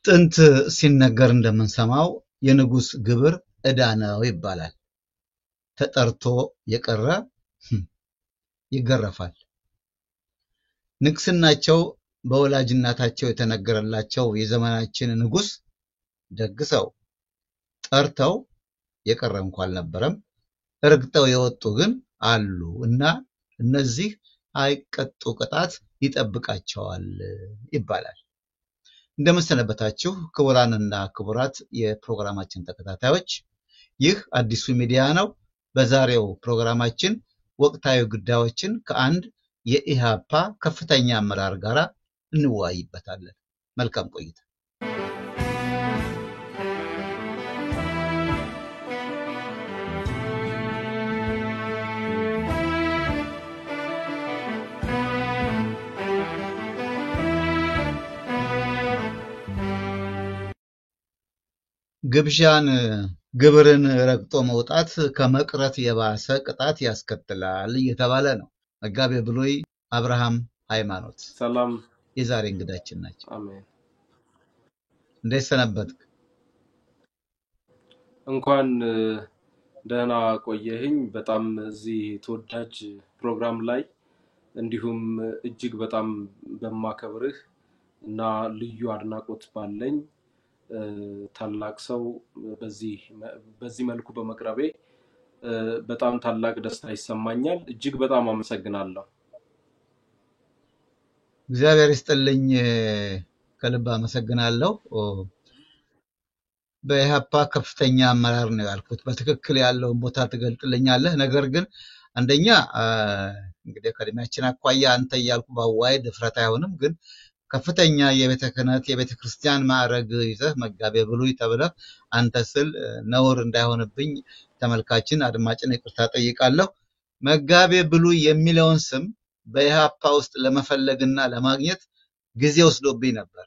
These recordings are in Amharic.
ጥንት ሲነገር እንደምንሰማው የንጉሥ ግብር ዕዳ ነው ይባላል። ተጠርቶ የቀረ ይገረፋል። ንግስናቸው በወላጅ እናታቸው የተነገረላቸው የዘመናችን ንጉሥ ደግ ሰው ጠርተው የቀረ እንኳ አልነበረም። ረግጠው የወጡ ግን አሉ እና እነዚህ አይቀጡ ቅጣት ይጠብቃቸዋል ይባላል። እንደምንሰነበታችሁ ክቡራንና ክቡራት የፕሮግራማችን ተከታታዮች፣ ይህ አዲሱ ሚዲያ ነው። በዛሬው ፕሮግራማችን ወቅታዊ ጉዳዮችን ከአንድ የኢሃፓ ከፍተኛ አመራር ጋር እንወያይበታለን። መልካም ቆይታ። ግብዣን ግብርን ረግጦ መውጣት ከመቅረት የባሰ ቅጣት ያስከትላል እየተባለ ነው። መጋቤ ብሉይ አብርሃም ሃይማኖት ሰላም፣ የዛሬ እንግዳችን ናቸው። አሜን። እንዴት ሰነበትክ? እንኳን ደህና ቆየህኝ። በጣም እዚህ ተወዳጅ ፕሮግራም ላይ እንዲሁም እጅግ በጣም በማከብርህ እና ልዩ አድናቆት ባለኝ ታላቅ ሰው በዚህ መልኩ በመቅረቤ በጣም ታላቅ ደስታ ይሰማኛል። እጅግ በጣም አመሰግናለሁ። እግዚአብሔር ይስጥልኝ። ከልብ አመሰግናለሁ። በኢህአፓ ከፍተኛ አመራር ነው ያልኩት። በትክክል ያለውን ቦታ ትገልጥልኛለህ። ነገር ግን አንደኛ እንግዲህ ከእድሜያችን አኳያ አንተ እያልኩ ባዋይ ድፍረት አይሆንም። ግን ከፍተኛ የቤተ ክህነት የቤተ ክርስቲያን ማዕረግ ይዘህ መጋቤ ብሉይ ተብለህ አንተ ስል ነውር እንዳይሆንብኝ ተመልካችን አድማጭን ይቅርታ ጠይቃለሁ። መጋቤ ብሉይ የሚለውን ስም በኢህአፓ ውስጥ ለመፈለግና ለማግኘት ጊዜ ወስዶብኝ ነበር።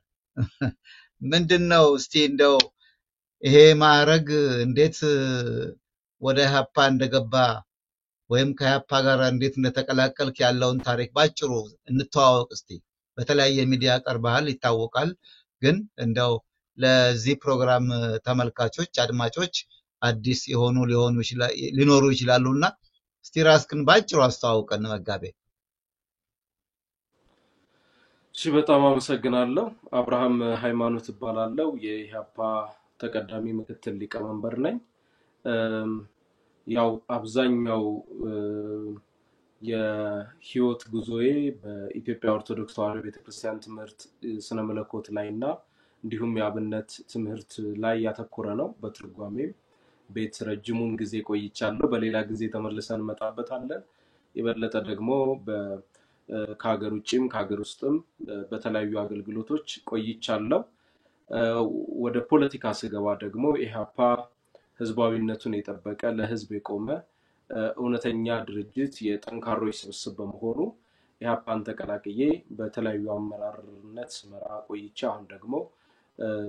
ምንድን ነው እስቲ እንደው ይሄ ማዕረግ እንዴት ወደ ኢህአፓ እንደገባ ወይም ከኢህአፓ ጋር እንዴት እንደተቀላቀልክ ያለውን ታሪክ ባጭሩ እንተዋወቅ እስቲ። በተለያየ ሚዲያ ቀርበሃል፣ ይታወቃል። ግን እንደው ለዚህ ፕሮግራም ተመልካቾች፣ አድማጮች አዲስ የሆኑ ሊኖሩ ይችላሉና እስቲ ራስክን ባጭሩ አስተዋውቀን መጋቤ። እሺ፣ በጣም አመሰግናለሁ። አብርሃም ሃይማኖት እባላለሁ። የኢህአፓ ተቀዳሚ ምክትል ሊቀመንበር ነኝ። ያው አብዛኛው የህይወት ጉዞዬ በኢትዮጵያ ኦርቶዶክስ ተዋሕዶ ቤተክርስቲያን ትምህርት ስነ መለኮት ላይ እና እንዲሁም የአብነት ትምህርት ላይ ያተኮረ ነው። በትርጓሜም ቤት ረጅሙን ጊዜ ቆይቻለሁ። በሌላ ጊዜ ተመልሰን እንመጣበታለን። የበለጠ ደግሞ ከሀገር ውጭም ከሀገር ውስጥም በተለያዩ አገልግሎቶች ቆይቻለሁ። ወደ ፖለቲካ ስገባ ደግሞ ኢህአፓ ህዝባዊነቱን የጠበቀ ለህዝብ የቆመ እውነተኛ ድርጅት የጠንካሮች ስብስብ በመሆኑ ኢህአፓን ተቀላቅዬ በተለያዩ አመራርነት ስመራ ቆይቼ አሁን ደግሞ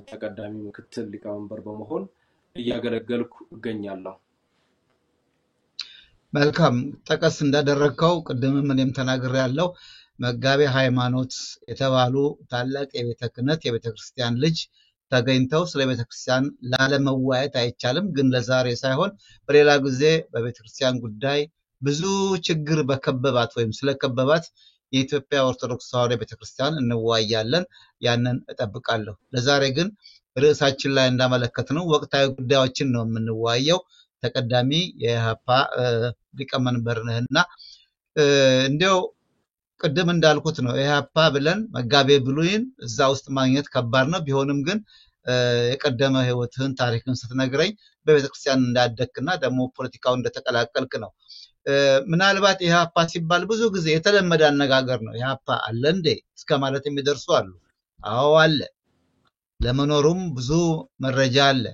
ተቀዳሚ ምክትል ሊቀመንበር በመሆን እያገለገልኩ እገኛለሁ። መልካም። ጠቀስ እንዳደረግከው ቅድምም እኔም ተናግሬያለሁ። መጋቤ ሃይማኖት የተባሉ ታላቅ የቤተ ክህነት የቤተ ክርስቲያን ልጅ ተገኝተው ስለ ቤተ ክርስቲያን ላለመወያየት አይቻልም። ግን ለዛሬ ሳይሆን በሌላ ጊዜ በቤተ ክርስቲያን ጉዳይ ብዙ ችግር በከበባት ወይም ስለከበባት የኢትዮጵያ ኦርቶዶክስ ተዋሕዶ ቤተ ክርስቲያን እንወያያለን። ያንን እጠብቃለሁ። ለዛሬ ግን ርዕሳችን ላይ እንዳመለከትነው ወቅታዊ ጉዳዮችን ነው የምንወያየው። ተቀዳሚ የኢህአፓ ሊቀመንበር ነህና እንዲያው ቅድም እንዳልኩት ነው ኢህአፓ ብለን መጋቤ ብሉይን እዛ ውስጥ ማግኘት ከባድ ነው። ቢሆንም ግን የቀደመ ህይወትህን ታሪክን ስትነግረኝ በቤተክርስቲያን እንዳደግክና ደግሞ ፖለቲካውን እንደተቀላቀልክ ነው። ምናልባት ኢህአፓ ሲባል ብዙ ጊዜ የተለመደ አነጋገር ነው። ኢህአፓ አለ እንዴ እስከ ማለት የሚደርሱ አሉ። አዎ አለ። ለመኖሩም ብዙ መረጃ አለ።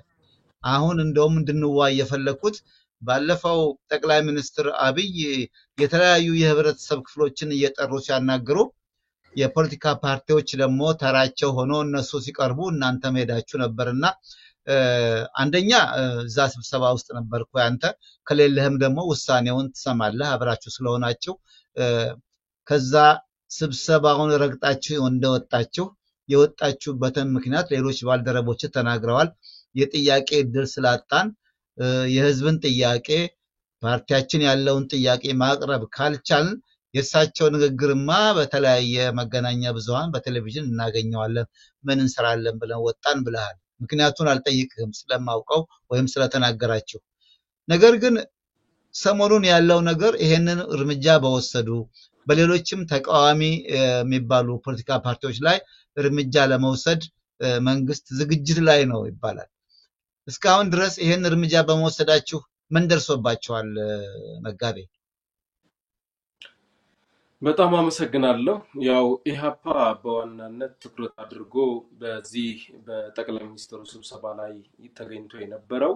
አሁን እንደውም እንድንዋይ የፈለግኩት ባለፈው ጠቅላይ ሚኒስትር አብይ የተለያዩ የህብረተሰብ ክፍሎችን እየጠሩ ሲያናግሩ የፖለቲካ ፓርቲዎች ደግሞ ተራቸው ሆኖ እነሱ ሲቀርቡ እናንተ መሄዳችሁ ነበርና አንደኛ እዛ ስብሰባ ውስጥ ነበርኩ። አንተ ከሌለህም ደግሞ ውሳኔውን ትሰማለህ አብራችሁ ስለሆናችሁ። ከዛ ስብሰባውን ረግጣችሁ እንደወጣችሁ የወጣችሁበትን ምክንያት ሌሎች ባልደረቦች ተናግረዋል። የጥያቄ እድል ስላጣን የህዝብን ጥያቄ ፓርቲያችን ያለውን ጥያቄ ማቅረብ ካልቻልን የእሳቸው ንግግርማ በተለያየ መገናኛ ብዙሃን በቴሌቪዥን እናገኘዋለን፣ ምን እንሰራለን ብለን ወጣን ብለሃል። ምክንያቱን አልጠይቅህም ስለማውቀው ወይም ስለተናገራችሁ። ነገር ግን ሰሞኑን ያለው ነገር ይሄንን እርምጃ በወሰዱ በሌሎችም ተቃዋሚ የሚባሉ ፖለቲካ ፓርቲዎች ላይ እርምጃ ለመውሰድ መንግስት ዝግጅት ላይ ነው ይባላል። እስካሁን ድረስ ይሄን እርምጃ በመወሰዳችሁ ምን ደርሶባችኋል መጋቤ? በጣም አመሰግናለሁ። ያው ኢህአፓ በዋናነት ትኩረት አድርጎ በዚህ በጠቅላይ ሚኒስትሩ ስብሰባ ላይ ተገኝቶ የነበረው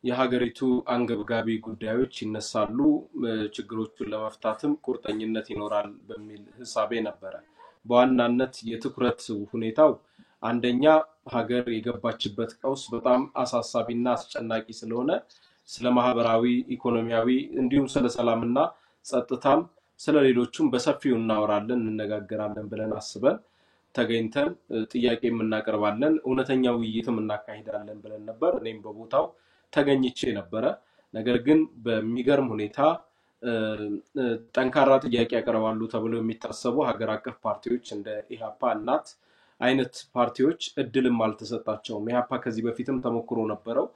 የሀገሪቱ አንገብጋቢ ጉዳዮች ይነሳሉ፣ ችግሮቹን ለመፍታትም ቁርጠኝነት ይኖራል በሚል ህሳቤ ነበረ። በዋናነት የትኩረት ሁኔታው አንደኛ ሀገር የገባችበት ቀውስ በጣም አሳሳቢና አስጨናቂ ስለሆነ ስለ ማህበራዊ፣ ኢኮኖሚያዊ እንዲሁም ስለ ሰላምና ጸጥታም ስለ ሌሎቹም በሰፊው እናወራለን፣ እንነጋገራለን ብለን አስበን ተገኝተን ጥያቄ እናቀርባለን፣ እውነተኛ ውይይትም እናካሂዳለን ብለን ነበር። እኔም በቦታው ተገኝቼ ነበረ። ነገር ግን በሚገርም ሁኔታ ጠንካራ ጥያቄ ያቀርባሉ ተብለው የሚታሰቡ ሀገር አቀፍ ፓርቲዎች እንደ ኢህአፓ፣ እናት አይነት ፓርቲዎች እድልም አልተሰጣቸውም። ኢህአፓ ከዚህ በፊትም ተሞክሮ ነበረው።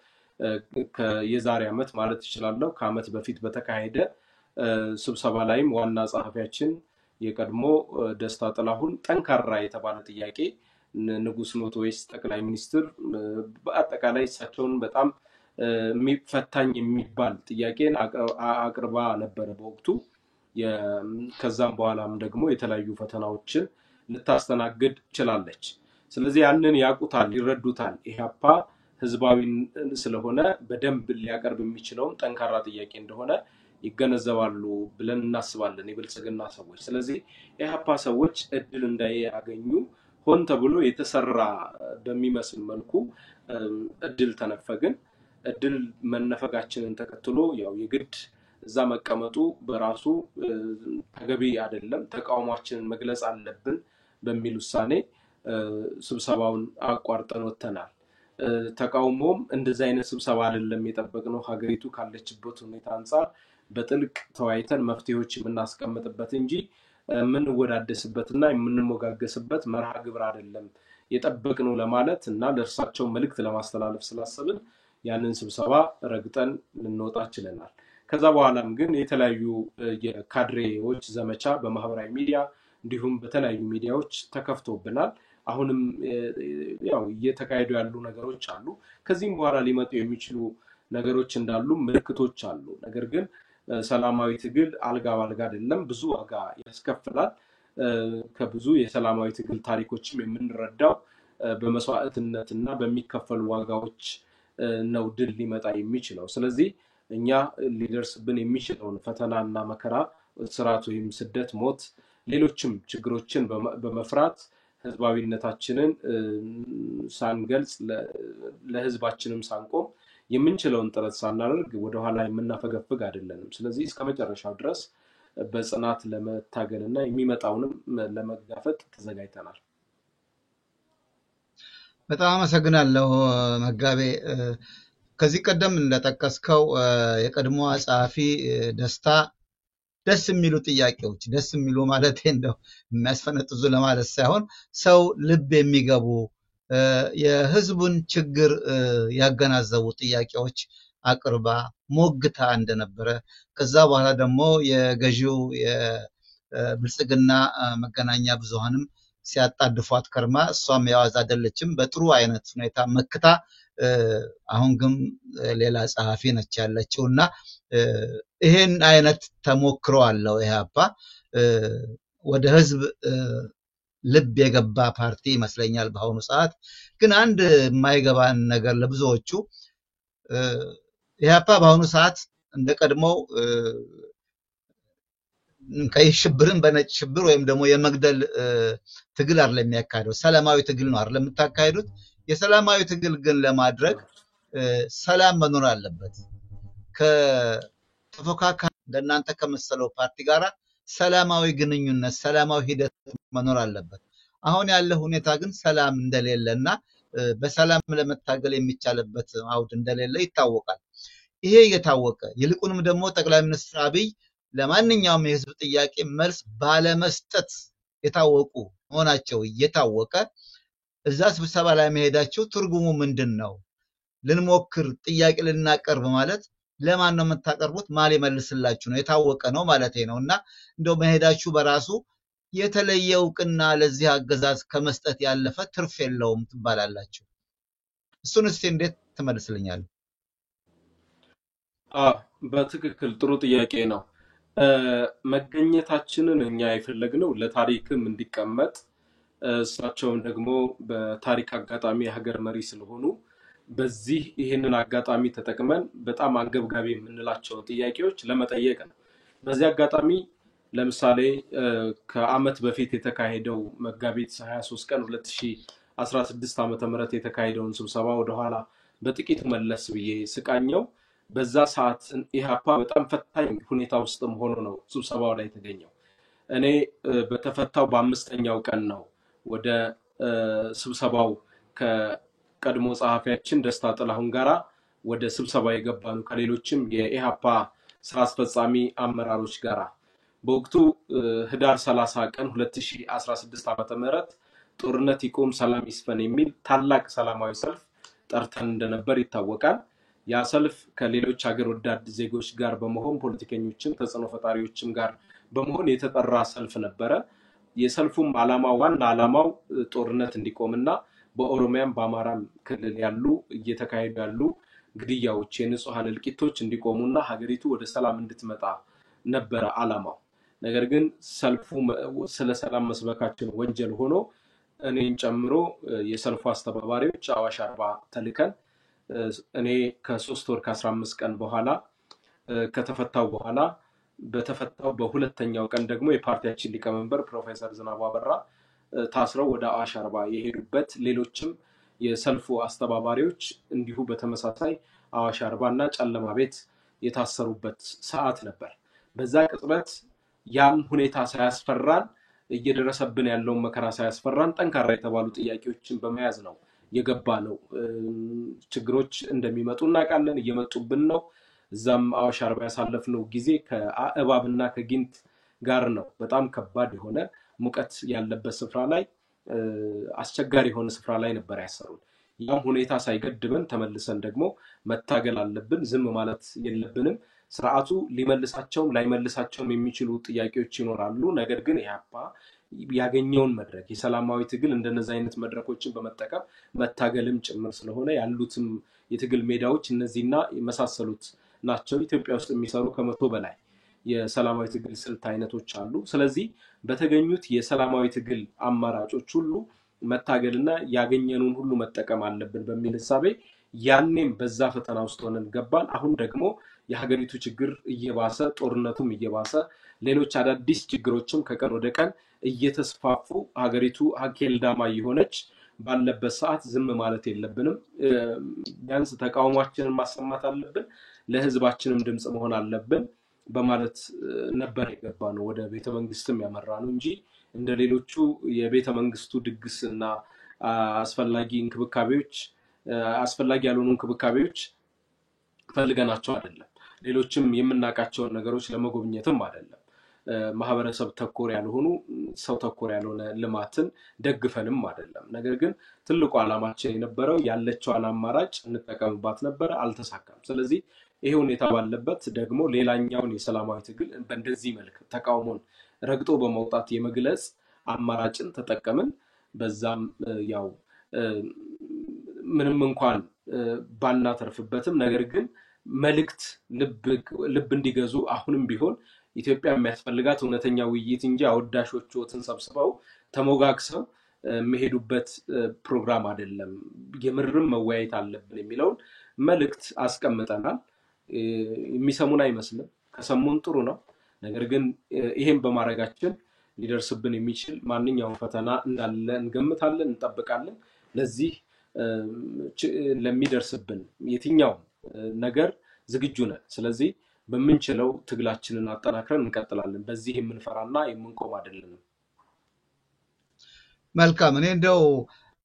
የዛሬ ዓመት ማለት እችላለሁ ከዓመት በፊት በተካሄደ ስብሰባ ላይም ዋና ጸሐፊያችን የቀድሞ ደስታ ጥላሁን ጠንካራ የተባለ ጥያቄ ንጉስ ኖት ወይስ ጠቅላይ ሚኒስትር፣ በአጠቃላይ እሳቸውን በጣም ፈታኝ የሚባል ጥያቄን አቅርባ ነበረ በወቅቱ። ከዛም በኋላም ደግሞ የተለያዩ ፈተናዎችን ልታስተናግድ ችላለች። ስለዚህ ያንን ያውቁታል፣ ይረዱታል። ኢህአፓ ህዝባዊ ስለሆነ በደንብ ሊያቀርብ የሚችለውም ጠንካራ ጥያቄ እንደሆነ ይገነዘባሉ ብለን እናስባለን የብልጽግና ሰዎች። ስለዚህ ኢህአፓ ሰዎች እድል እንዳያገኙ ሆን ተብሎ የተሰራ በሚመስል መልኩ እድል ተነፈግን። እድል መነፈጋችንን ተከትሎ ያው የግድ እዛ መቀመጡ በራሱ ተገቢ አይደለም፣ ተቃውሟችንን መግለጽ አለብን በሚል ውሳኔ ስብሰባውን አቋርጠን ወጥተናል። ተቃውሞም እንደዚህ አይነት ስብሰባ አይደለም የጠበቅነው። ሀገሪቱ ካለችበት ሁኔታ አንጻር በጥልቅ ተወያይተን መፍትሄዎች የምናስቀምጥበት እንጂ የምንወዳደስበትና የምንሞጋገስበት መርሃ ግብር አይደለም የጠበቅነው ለማለት እና ለእርሳቸው መልእክት ለማስተላለፍ ስላሰብን ያንን ስብሰባ ረግጠን ልንወጣ ችለናል። ከዛ በኋላም ግን የተለያዩ የካድሬዎች ዘመቻ በማህበራዊ ሚዲያ እንዲሁም በተለያዩ ሚዲያዎች ተከፍቶብናል። አሁንም ያው እየተካሄዱ ያሉ ነገሮች አሉ። ከዚህም በኋላ ሊመጡ የሚችሉ ነገሮች እንዳሉ ምልክቶች አሉ። ነገር ግን ሰላማዊ ትግል አልጋ ባልጋ አይደለም፣ ብዙ ዋጋ ያስከፍላል። ከብዙ የሰላማዊ ትግል ታሪኮችም የምንረዳው በመስዋዕትነትና በሚከፈሉ ዋጋዎች ነው ድል ሊመጣ የሚችለው። ስለዚህ እኛ ሊደርስብን የሚችለውን ፈተናና መከራ፣ እስራት ወይም ስደት፣ ሞት፣ ሌሎችም ችግሮችን በመፍራት ህዝባዊነታችንን ሳንገልጽ ለህዝባችንም ሳንቆም የምንችለውን ጥረት ሳናደርግ ወደኋላ የምናፈገፍግ አይደለንም። ስለዚህ እስከ መጨረሻው ድረስ በጽናት ለመታገል እና የሚመጣውንም ለመጋፈጥ ተዘጋጅተናል። በጣም አመሰግናለሁ መጋቤ። ከዚህ ቀደም እንደጠቀስከው የቀድሞ ጸሐፊ ደስታ ደስ የሚሉ ጥያቄዎች፣ ደስ የሚሉ ማለት እንደው የሚያስፈነጥዙ ለማለት ሳይሆን ሰው ልብ የሚገቡ የህዝቡን ችግር ያገናዘቡ ጥያቄዎች አቅርባ ሞግታ እንደነበረ፣ ከዛ በኋላ ደግሞ የገዢው የብልጽግና መገናኛ ብዙሃንም ሲያጣድፏት ከርማ እሷም የዋዛ አይደለችም፣ በጥሩ አይነት ሁኔታ መክታ አሁን ግን ሌላ ጸሐፊ ነች ያለችው እና ይሄን አይነት ተሞክሮ አለው ኢህአፓ። ወደ ህዝብ ልብ የገባ ፓርቲ ይመስለኛል በአሁኑ ሰዓት። ግን አንድ የማይገባን ነገር ለብዙዎቹ ኢህአፓ በአሁኑ ሰዓት እንደ ቀድሞው ቀይ ሽብርን በነጭ ሽብር ወይም ደግሞ የመግደል ትግል አይደለም የሚያካሂደው፣ ሰላማዊ ትግል ነው አይደለም የምታካሂዱት። የሰላማዊ ትግል ግን ለማድረግ ሰላም መኖር አለበት። ከተፎካካሪ እንደናንተ ከመሰለው ፓርቲ ጋራ ሰላማዊ ግንኙነት፣ ሰላማዊ ሂደት መኖር አለበት። አሁን ያለ ሁኔታ ግን ሰላም እንደሌለ እና በሰላም ለመታገል የሚቻልበት አውድ እንደሌለ ይታወቃል። ይሄ እየታወቀ ይልቁንም ደግሞ ጠቅላይ ሚኒስትር አብይ ለማንኛውም የህዝብ ጥያቄ መልስ ባለመስጠት የታወቁ መሆናቸው እየታወቀ እዛ ስብሰባ ላይ መሄዳቸው ትርጉሙ ምንድን ነው? ልንሞክር ጥያቄ ልናቀርብ ማለት ለማን ነው የምታቀርቡት? ማን ሊመልስላችሁ ነው? የታወቀ ነው ማለት ነው። እና እንደው መሄዳችሁ በራሱ የተለየ እውቅና ለዚህ አገዛዝ ከመስጠት ያለፈ ትርፍ የለውም ትባላላችሁ። እሱን እስቲ እንዴት ትመልስልኛለህ? በትክክል ጥሩ ጥያቄ ነው። መገኘታችንን እኛ የፈለግነው ለታሪክም እንዲቀመጥ፣ እሳቸውም ደግሞ በታሪክ አጋጣሚ የሀገር መሪ ስለሆኑ በዚህ ይህንን አጋጣሚ ተጠቅመን በጣም አንገብጋቢ የምንላቸውን ጥያቄዎች ለመጠየቅ ነው። በዚህ አጋጣሚ ለምሳሌ ከዓመት በፊት የተካሄደው መጋቢት 23 ቀን 2016 ዓ.ም የተካሄደውን ስብሰባ ወደኋላ በጥቂቱ መለስ ብዬ ስቃኘው በዛ ሰዓት ኢህአፓ በጣም ፈታኝ ሁኔታ ውስጥም ሆኖ ነው ስብሰባው ላይ የተገኘው። እኔ በተፈታው በ5ኛው ቀን ነው ወደ ስብሰባው ከቀድሞ ጸሐፊያችን ደስታ ጥላሁን ጋራ ወደ ስብሰባ የገባ ነው ከሌሎችም የኢህአፓ ስራ አስፈጻሚ አመራሮች ጋራ። በወቅቱ ህዳር 30 ቀን 2016 ዓ.ም ጦርነት ይቁም ሰላም ይስፈን የሚል ታላቅ ሰላማዊ ሰልፍ ጠርተን እንደነበር ይታወቃል። ያ ሰልፍ ከሌሎች ሀገር ወዳድ ዜጎች ጋር በመሆን ፖለቲከኞችም ተጽዕኖ ፈጣሪዎችም ጋር በመሆን የተጠራ ሰልፍ ነበረ። የሰልፉም ዓላማ ዋና ዓላማው ጦርነት እንዲቆምና በኦሮሚያም በአማራም ክልል ያሉ እየተካሄዱ ያሉ ግድያዎች፣ የንጹሃን እልቂቶች እንዲቆሙና ሀገሪቱ ወደ ሰላም እንድትመጣ ነበረ ዓላማው። ነገር ግን ሰልፉ ስለ ሰላም መስበካችን ወንጀል ሆኖ እኔን ጨምሮ የሰልፉ አስተባባሪዎች አዋሽ አርባ ተልከን እኔ ከ3 ወር ከ15 ቀን በኋላ ከተፈታው በኋላ በተፈታው በሁለተኛው ቀን ደግሞ የፓርቲያችን ሊቀመንበር ፕሮፌሰር ዝናቡ አበራ ታስረው ወደ አዋሽ አርባ የሄዱበት፣ ሌሎችም የሰልፉ አስተባባሪዎች እንዲሁ በተመሳሳይ አዋሽ አርባ እና ጨለማ ቤት የታሰሩበት ሰዓት ነበር። በዛ ቅጽበት ያም ሁኔታ ሳያስፈራን፣ እየደረሰብን ያለውን መከራ ሳያስፈራን ጠንካራ የተባሉ ጥያቄዎችን በመያዝ ነው የገባ ነው። ችግሮች እንደሚመጡ እናውቃለን፣ እየመጡብን ነው። እዛም አዋሽ አርባ ያሳለፍነው ጊዜ ከእባብና ከጊንጥ ጋር ነው። በጣም ከባድ የሆነ ሙቀት ያለበት ስፍራ ላይ፣ አስቸጋሪ የሆነ ስፍራ ላይ ነበር ያሰሩን። ያም ሁኔታ ሳይገድበን ተመልሰን ደግሞ መታገል አለብን፣ ዝም ማለት የለብንም። ስርዓቱ ሊመልሳቸውም ላይመልሳቸውም የሚችሉ ጥያቄዎች ይኖራሉ። ነገር ግን ኢህአፓ ያገኘውን መድረክ የሰላማዊ ትግል እንደነዚህ አይነት መድረኮችን በመጠቀም መታገልም ጭምር ስለሆነ ያሉትም የትግል ሜዳዎች እነዚህና የመሳሰሉት ናቸው። ኢትዮጵያ ውስጥ የሚሰሩ 100 በላይ የሰላማዊ ትግል ስልት አይነቶች አሉ። ስለዚህ በተገኙት የሰላማዊ ትግል አማራጮች ሁሉ መታገልና ያገኘነውን ሁሉ መጠቀም አለብን በሚል እሳቤ ያኔም በዛ ፈተና ውስጥ ሆነን ገባን። አሁን ደግሞ የሀገሪቱ ችግር እየባሰ፣ ጦርነቱም እየባሰ፣ ሌሎች አዳዲስ ችግሮችም ከቀን ወደ ቀን እየተስፋፉ ሀገሪቱ አኬልዳማ እየሆነች ባለበት ሰዓት ዝም ማለት የለብንም። ቢያንስ ተቃውሟችንን ማሰማት አለብን፣ ለህዝባችንም ድምጽ መሆን አለብን በማለት ነበር የገባነው ወደ ቤተ መንግስትም ያመራነው እንጂ እንደ ሌሎቹ የቤተ መንግስቱ ድግስ እና አስፈላጊ እንክብካቤዎች አስፈላጊ ያልሆኑ እንክብካቤዎች ፈልገናቸው አይደለም። ሌሎችም የምናውቃቸውን ነገሮች ለመጎብኘትም አይደለም። ማህበረሰብ ተኮር ያልሆኑ ሰው ተኮር ያልሆነ ልማትን ደግፈንም አይደለም። ነገር ግን ትልቁ ዓላማችን የነበረው ያለችዋን አማራጭ እንጠቀምባት ነበረ፣ አልተሳካም። ስለዚህ ይሄ ሁኔታ ባለበት ደግሞ ሌላኛውን የሰላማዊ ትግል በእንደዚህ መልክ ተቃውሞን ረግጦ በመውጣት የመግለጽ አማራጭን ተጠቀምን። በዛም ያው ምንም እንኳን ባናተርፍበትም ነገር ግን መልእክት ልብ እንዲገዙ አሁንም ቢሆን ኢትዮጵያ የሚያስፈልጋት እውነተኛ ውይይት እንጂ አወዳሾችዎትን ሰብስበው ተሞጋግሰው የሚሄዱበት ፕሮግራም አይደለም። የምርም መወያየት አለብን የሚለውን መልእክት አስቀምጠናል። የሚሰሙን አይመስልም። ከሰሙን ጥሩ ነው። ነገር ግን ይሄን በማድረጋችን ሊደርስብን የሚችል ማንኛውም ፈተና እንዳለ እንገምታለን፣ እንጠብቃለን። ለዚህ ለሚደርስብን የትኛውም ነገር ዝግጁ ነን። ስለዚህ በምንችለው ትግላችንን አጠናክረን እንቀጥላለን። በዚህ የምንፈራና የምንቆም አይደለንም። መልካም። እኔ እንደው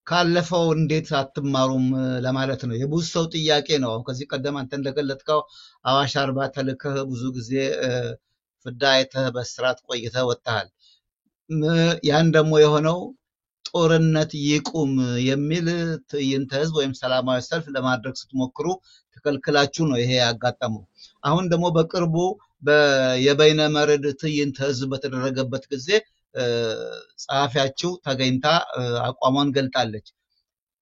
ካለፈው እንዴት አትማሩም ለማለት ነው። የብዙ ሰው ጥያቄ ነው። አሁን ከዚህ ቀደም አንተ እንደገለጥከው አዋሽ 40 ተልከህ ብዙ ጊዜ ፍዳ አይተህ በእስራት ቆይተህ ወጥተሃል። ያን ደግሞ የሆነው ጦርነት ይቁም የሚል ትዕይንተ ህዝብ ወይም ሰላማዊ ሰልፍ ለማድረግ ስትሞክሩ ተከልክላችሁ ነው ይሄ ያጋጠመው። አሁን ደግሞ በቅርቡ የበይነ መረብ ትዕይንተ ህዝብ በተደረገበት ጊዜ ጸሐፊያችሁ ተገኝታ አቋሟን ገልጣለች።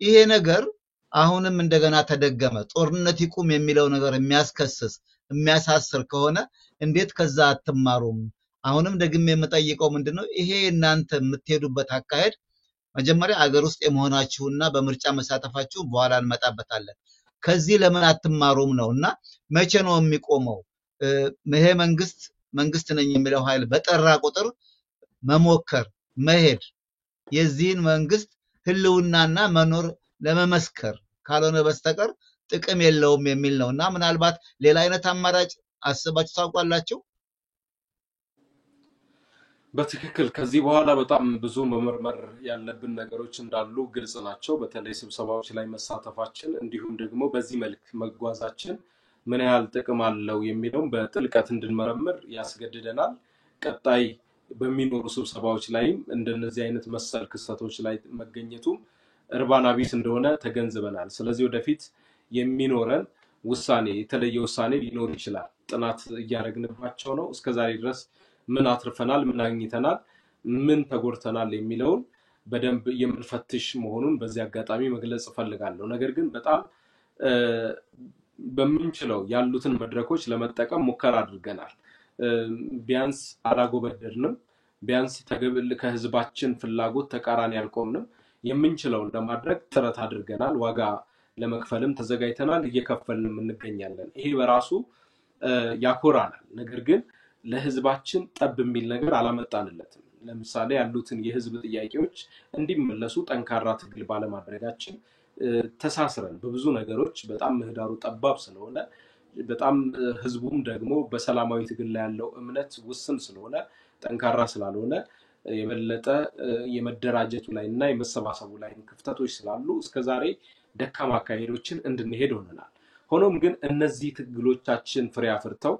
ይሄ ነገር አሁንም እንደገና ተደገመ። ጦርነት ይቁም የሚለው ነገር የሚያስከስስ የሚያሳስር ከሆነ እንዴት ከዛ አትማሩም? አሁንም ደግሜ የምጠይቀው ምንድነው ይሄ እናንተ የምትሄዱበት አካሄድ መጀመሪያ አገር ውስጥ የመሆናችሁና በምርጫ መሳተፋችሁ በኋላ እንመጣበታለን። ከዚህ ለምን አትማሩም ነውና መቼ ነው የሚቆመው? ይሄ መንግስት ነኝ የሚለው ኃይል በጠራ ቁጥር መሞከር መሄድ የዚህን መንግስት ህልውናና መኖር ለመመስከር ካልሆነ በስተቀር ጥቅም የለውም የሚል ነውና ምናልባት ሌላ አይነት አማራጭ አስባችሁ ታውቃላችሁ? በትክክል ከዚህ በኋላ በጣም ብዙ መመርመር ያለብን ነገሮች እንዳሉ ግልጽ ናቸው። በተለይ ስብሰባዎች ላይ መሳተፋችን እንዲሁም ደግሞ በዚህ መልክ መጓዛችን ምን ያህል ጥቅም አለው የሚለውን በጥልቀት እንድንመረምር ያስገድደናል። ቀጣይ በሚኖሩ ስብሰባዎች ላይም እንደነዚህ አይነት መሰል ክስተቶች ላይ መገኘቱም እርባና ቢስ እንደሆነ ተገንዝበናል። ስለዚህ ወደፊት የሚኖረን ውሳኔ የተለየ ውሳኔ ሊኖር ይችላል። ጥናት እያደረግንባቸው ነው። እስከዛሬ ድረስ ምን አትርፈናል፣ ምን አግኝተናል፣ ምን ተጎድተናል የሚለውን በደንብ የምንፈትሽ መሆኑን በዚህ አጋጣሚ መግለጽ እፈልጋለሁ። ነገር ግን በጣም በምንችለው ያሉትን መድረኮች ለመጠቀም ሙከራ አድርገናል። ቢያንስ አላጎበደድንም፣ ቢያንስ ከህዝባችን ፍላጎት ተቃራኒ አልቆምንም። የምንችለውን ለማድረግ ጥረት አድርገናል። ዋጋ ለመክፈልም ተዘጋጅተናል፣ እየከፈልንም እንገኛለን። ይሄ በራሱ ያኮራናል። ነገር ግን ለህዝባችን ጠብ የሚል ነገር አላመጣንለትም። ለምሳሌ ያሉትን የህዝብ ጥያቄዎች እንዲመለሱ ጠንካራ ትግል ባለማድረጋችን ተሳስረን በብዙ ነገሮች በጣም ምህዳሩ ጠባብ ስለሆነ በጣም ህዝቡም ደግሞ በሰላማዊ ትግል ላይ ያለው እምነት ውስን ስለሆነ ጠንካራ ስላልሆነ የበለጠ የመደራጀቱ ላይ እና የመሰባሰቡ ላይ ክፍተቶች ስላሉ እስከዛሬ ደካማ አካሄዶችን እንድንሄድ ሆነናል። ሆኖም ግን እነዚህ ትግሎቻችን ፍሬ አፍርተው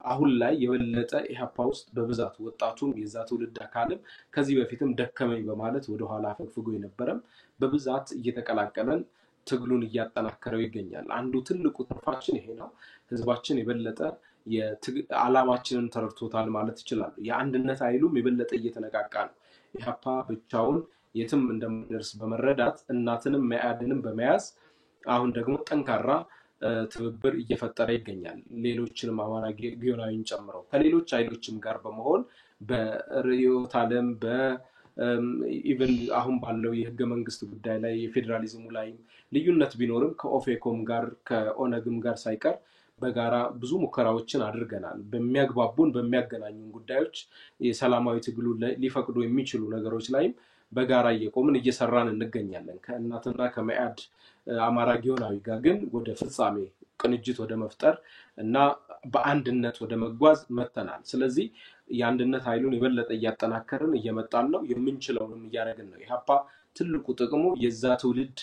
አሁን ላይ የበለጠ ኢህአፓ ውስጥ በብዛት ወጣቱም የዛ ትውልድ አካልም ከዚህ በፊትም ደከመኝ በማለት ወደኋላ አፈግፍጎ የነበረም በብዛት እየተቀላቀለን ትግሉን እያጠናከረው ይገኛል። አንዱ ትልቁ ትርፋችን ይሄ ነው። ህዝባችን የበለጠ ዓላማችንን ተረድቶታል ማለት ይችላል። የአንድነት ኃይሉም የበለጠ እየተነቃቃ ነው። ኢህአፓ ብቻውን የትም እንደማይደርስ በመረዳት እናትንም መኢአድንም በመያዝ አሁን ደግሞ ጠንካራ ትብብር እየፈጠረ ይገኛል። ሌሎችንም አማራ ጊዮናዊን ጨምረው ከሌሎች ኃይሎችም ጋር በመሆን በርዕዮተ ዓለም በኢቨን አሁን ባለው የህገ መንግስት ጉዳይ ላይ የፌዴራሊዝሙ ላይ ልዩነት ቢኖርም ከኦፌኮም ጋር ከኦነግም ጋር ሳይቀር በጋራ ብዙ ሙከራዎችን አድርገናል። በሚያግባቡን በሚያገናኙን ጉዳዮች የሰላማዊ ትግሉ ሊፈቅዱ የሚችሉ ነገሮች ላይም በጋራ እየቆምን እየሰራን እንገኛለን። ከእናትና ከመኢአድ አማራ ጊዮናዊ ጋር ግን ወደ ፍጻሜ ቅንጅት ወደ መፍጠር እና በአንድነት ወደ መጓዝ መተናል። ስለዚህ የአንድነት ኃይሉን የበለጠ እያጠናከርን እየመጣን ነው። የምንችለውንም እያደረግን ነው። ኢህአፓ ትልቁ ጥቅሙ የዛ ትውልድ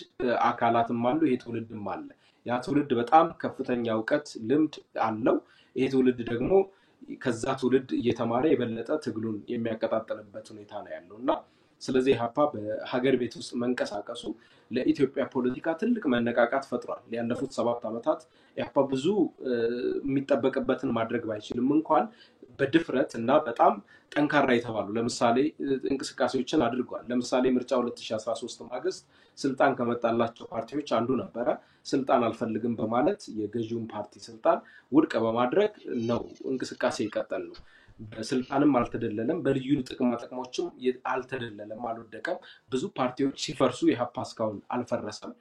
አካላትም አሉ፣ ይሄ ትውልድም አለ። ያ ትውልድ በጣም ከፍተኛ እውቀት ልምድ አለው። ይሄ ትውልድ ደግሞ ከዛ ትውልድ እየተማረ የበለጠ ትግሉን የሚያቀጣጥልበት ሁኔታ ነው ያለው እና ስለዚህ ኢህአፓ በሀገር ቤት ውስጥ መንቀሳቀሱ ለኢትዮጵያ ፖለቲካ ትልቅ መነቃቃት ፈጥሯል። ያለፉት 7 ዓመታት ኢህአፓ ብዙ የሚጠበቅበትን ማድረግ ባይችልም እንኳን በድፍረት እና በጣም ጠንካራ የተባሉ ለምሳሌ እንቅስቃሴዎችን አድርጓል። ለምሳሌ ምርጫ 2013 ማግስት ስልጣን ከመጣላቸው ፓርቲዎች አንዱ ነበረ። ስልጣን አልፈልግም በማለት የገዢውን ፓርቲ ስልጣን ውድቅ በማድረግ ነው እንቅስቃሴ የቀጠልነው። በስልጣንም አልተደለለም፣ በልዩ ጥቅማ ጥቅሞችም አልተደለለም፣ አልወደቀም። ብዙ ፓርቲዎች ሲፈርሱ ኢህአፓ እስካሁን አልፈረሰም።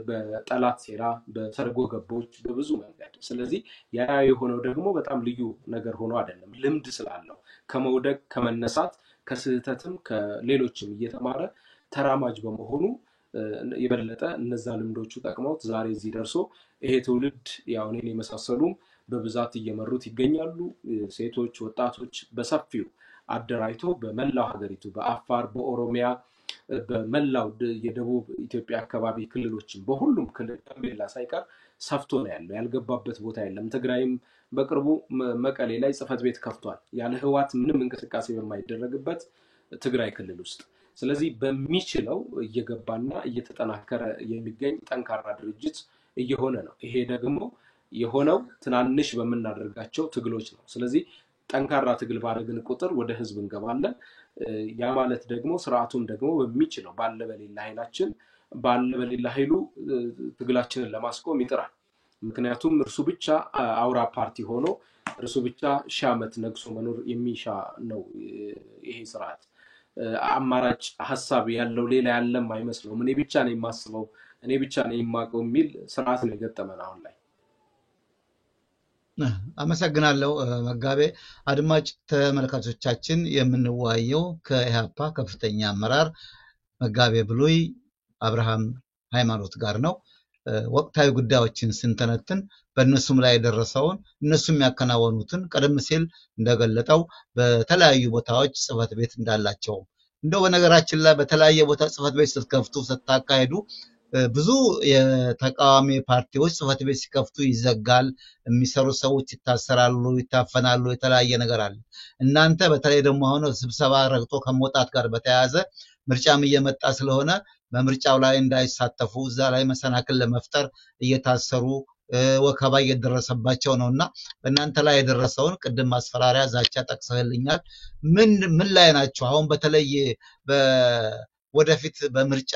በጠላት ሴራ፣ በሰርጎ ገቦች፣ በብዙ መንገድ። ስለዚህ ያ የሆነው ደግሞ በጣም ልዩ ነገር ሆኖ አይደለም፣ ልምድ ስላለው ከመውደቅ ከመነሳት ከስህተትም ከሌሎችም እየተማረ ተራማጅ በመሆኑ የበለጠ እነዛ ልምዶቹ ጠቅመውት ዛሬ እዚህ ደርሶ ይሄ ትውልድ ያው እኔን የመሳሰሉም በብዛት እየመሩት ይገኛሉ። ሴቶች፣ ወጣቶች በሰፊው አደራጅቶ በመላው ሀገሪቱ በአፋር፣ በኦሮሚያ፣ በመላው የደቡብ ኢትዮጵያ አካባቢ ክልሎችም በሁሉም ክልል ጋምቤላ ሳይቀር ሰፍቶ ነው ያለው። ያልገባበት ቦታ የለም። ትግራይም በቅርቡ መቀሌ ላይ ጽሕፈት ቤት ከፍቷል። ያለ ህወሓት ምንም እንቅስቃሴ በማይደረግበት ትግራይ ክልል ውስጥ። ስለዚህ በሚችለው እየገባና እየተጠናከረ የሚገኝ ጠንካራ ድርጅት እየሆነ ነው። ይሄ ደግሞ የሆነው ትናንሽ በምናደርጋቸው ትግሎች ነው። ስለዚህ ጠንካራ ትግል ባደረግን ቁጥር ወደ ህዝብ እንገባለን። ያ ማለት ደግሞ ስርዓቱም ደግሞ በሚችለው ባለ በሌላ ኃይላችን ባለ በሌላ ኃይሉ ትግላችንን ለማስቆም ይጥራል። ምክንያቱም እርሱ ብቻ አውራ ፓርቲ ሆኖ እርሱ ብቻ 1000 ዓመት ነግሶ መኖር የሚሻ ነው ይሄ ስርዓት። አማራጭ ሀሳብ ያለው ሌላ ያለም አይመስለውም። እኔ ብቻ ነው የማስበው፣ እኔ ብቻ ነው የማውቀው የሚል ስርዓት ነው የገጠመን አሁን ላይ። አመሰግናለሁ መጋቤ። አድማጭ ተመልካቾቻችን የምንወያየው ከኢህአፓ ከፍተኛ አመራር መጋቤ ብሉይ አብርሃም ሃይማኖት ጋር ነው። ወቅታዊ ጉዳዮችን ስንተነትን በእነሱም ላይ የደረሰውን እነሱም ያከናወኑትን ቀደም ሲል እንደገለጠው በተለያዩ ቦታዎች ጽሕፈት ቤት እንዳላቸው እንደው በነገራችን ላይ በተለያየ ቦታ ጽሕፈት ቤት ስትከፍቱ ስታካሄዱ ብዙ የተቃዋሚ ፓርቲዎች ጽሕፈት ቤት ሲከፍቱ ይዘጋል፣ የሚሰሩ ሰዎች ይታሰራሉ፣ ይታፈናሉ፣ የተለያየ ነገር አለ። እናንተ በተለይ ደግሞ አሁን ስብሰባ ረግጦ ከመውጣት ጋር በተያያዘ ምርጫም እየመጣ ስለሆነ በምርጫው ላይ እንዳይሳተፉ እዛ ላይ መሰናክል ለመፍጠር እየታሰሩ ወከባ እየደረሰባቸው ነውና በእናንተ ላይ የደረሰውን ቅድም ማስፈራሪያ፣ ዛቻ ጠቅሰህልኛል። ምን ምን ላይ ናቸው አሁን? በተለይ ወደፊት በምርጫ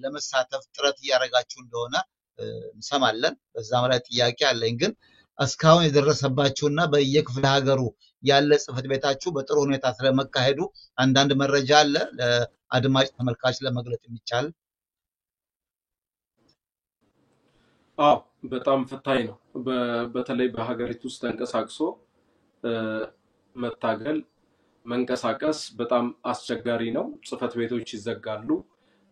ለመሳተፍ ጥረት እያደረጋችሁ እንደሆነ እንሰማለን። በዛም ላይ ጥያቄ አለኝ። ግን እስካሁን የደረሰባችሁና በየክፍለ ሀገሩ ያለ ጽሕፈት ቤታችሁ በጥሩ ሁኔታ ስለመካሄዱ አንዳንድ መረጃ አለ ለአድማጭ ተመልካች ለመግለጥ የሚቻል? አዎ፣ በጣም ፈታኝ ነው። በተለይ በሀገሪቱ ውስጥ ተንቀሳቅሶ መታገል መንቀሳቀስ በጣም አስቸጋሪ ነው። ጽሕፈት ቤቶች ይዘጋሉ።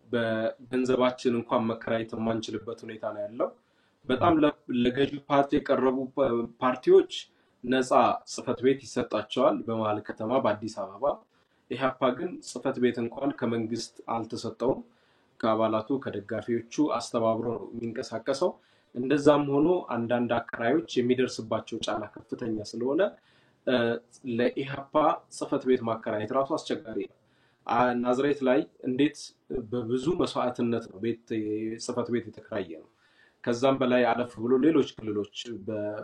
በገንዘባችን እንኳን መከራየት የማንችልበት ሁኔታ ነው ያለው። በጣም ለገዢ ፓርቲ የቀረቡ ፓርቲዎች ነፃ ጽሕፈት ቤት ይሰጣቸዋል በመሀል ከተማ በአዲስ አበባ። ኢህአፓ ግን ጽሕፈት ቤት እንኳን ከመንግስት አልተሰጠውም። ከአባላቱ ከደጋፊዎቹ አስተባብሮ ነው የሚንቀሳቀሰው። እንደዛም ሆኖ አንዳንድ አከራዮች የሚደርስባቸው ጫና ከፍተኛ ስለሆነ ለኢህአፓ ጽሕፈት ቤት ማከራየት ራሱ አስቸጋሪ ነው። ናዝሬት ላይ እንዴት በብዙ መስዋዕትነት ነው ቤት ጽሕፈት ቤት የተከራየ ነው። ከዛም በላይ አለፍ ብሎ ሌሎች ክልሎች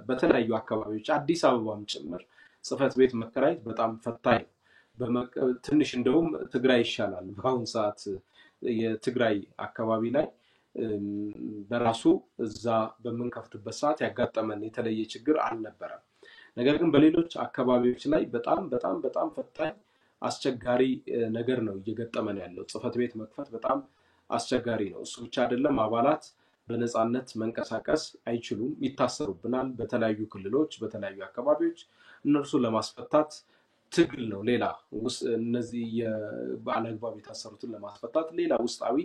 በተለያዩ አካባቢዎች አዲስ አበባም ጭምር ጽሕፈት ቤት መከራየት በጣም ፈታኝ ነው። ትንሽ እንደውም ትግራይ ይሻላል። በአሁን ሰዓት የትግራይ አካባቢ ላይ በራሱ እዛ በምንከፍትበት ሰዓት ያጋጠመን የተለየ ችግር አልነበረም። ነገር ግን በሌሎች አካባቢዎች ላይ በጣም በጣም በጣም ፈታኝ አስቸጋሪ ነገር ነው እየገጠመን ያለው። ጽሕፈት ቤት መክፈት በጣም አስቸጋሪ ነው። እሱ ብቻ አይደለም፣ አባላት በነፃነት መንቀሳቀስ አይችሉም፣ ይታሰሩብናል። በተለያዩ ክልሎች በተለያዩ አካባቢዎች እነርሱን ለማስፈታት ትግል ነው። ሌላ እነዚህ አለአግባብ የታሰሩትን ለማስፈታት ሌላ ውስጣዊ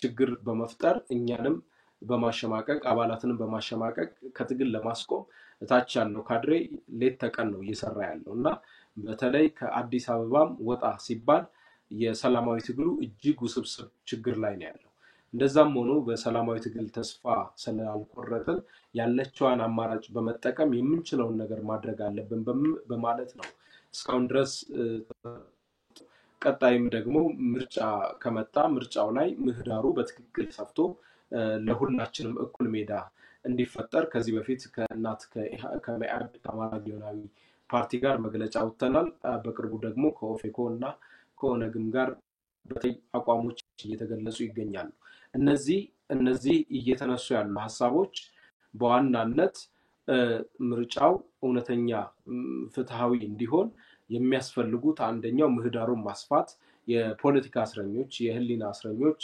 ችግር በመፍጠር እኛንም በማሸማቀቅ አባላትንም በማሸማቀቅ ከትግል ለማስቆም እታች ያለው ካድሬ ሌት ተቀን ነው እየሰራ ያለው እና በተለይ ከአዲስ አበባም ወጣ ሲባል የሰላማዊ ትግሉ እጅግ ውስብስብ ችግር ላይ ነው ያለው። እንደዛም ሆኖ በሰላማዊ ትግል ተስፋ ስላልቆረጥን ያለችዋን አማራጭ በመጠቀም የምንችለውን ነገር ማድረግ አለብን በማለት ነው እስካሁን ድረስ። ቀጣይም ደግሞ ምርጫ ከመጣ ምርጫው ላይ ምህዳሩ በትክክል ሰፍቶ ለሁላችንም እኩል ሜዳ እንዲፈጠር ከዚህ በፊት ከእናት ከመኢአድ ከአማራ ጊዮናዊ ፓርቲ ጋር መግለጫ አውጥተናል። በቅርቡ ደግሞ ከኦፌኮ እና ከኦነግም ጋር በተለይ አቋሞች እየተገለጹ ይገኛሉ። እነዚህ እየተነሱ ያሉ ሀሳቦች በዋናነት ምርጫው እውነተኛ ፍትሃዊ እንዲሆን የሚያስፈልጉት አንደኛው ምህዳሩን ማስፋት፣ የፖለቲካ እስረኞች፣ የህሊና እስረኞች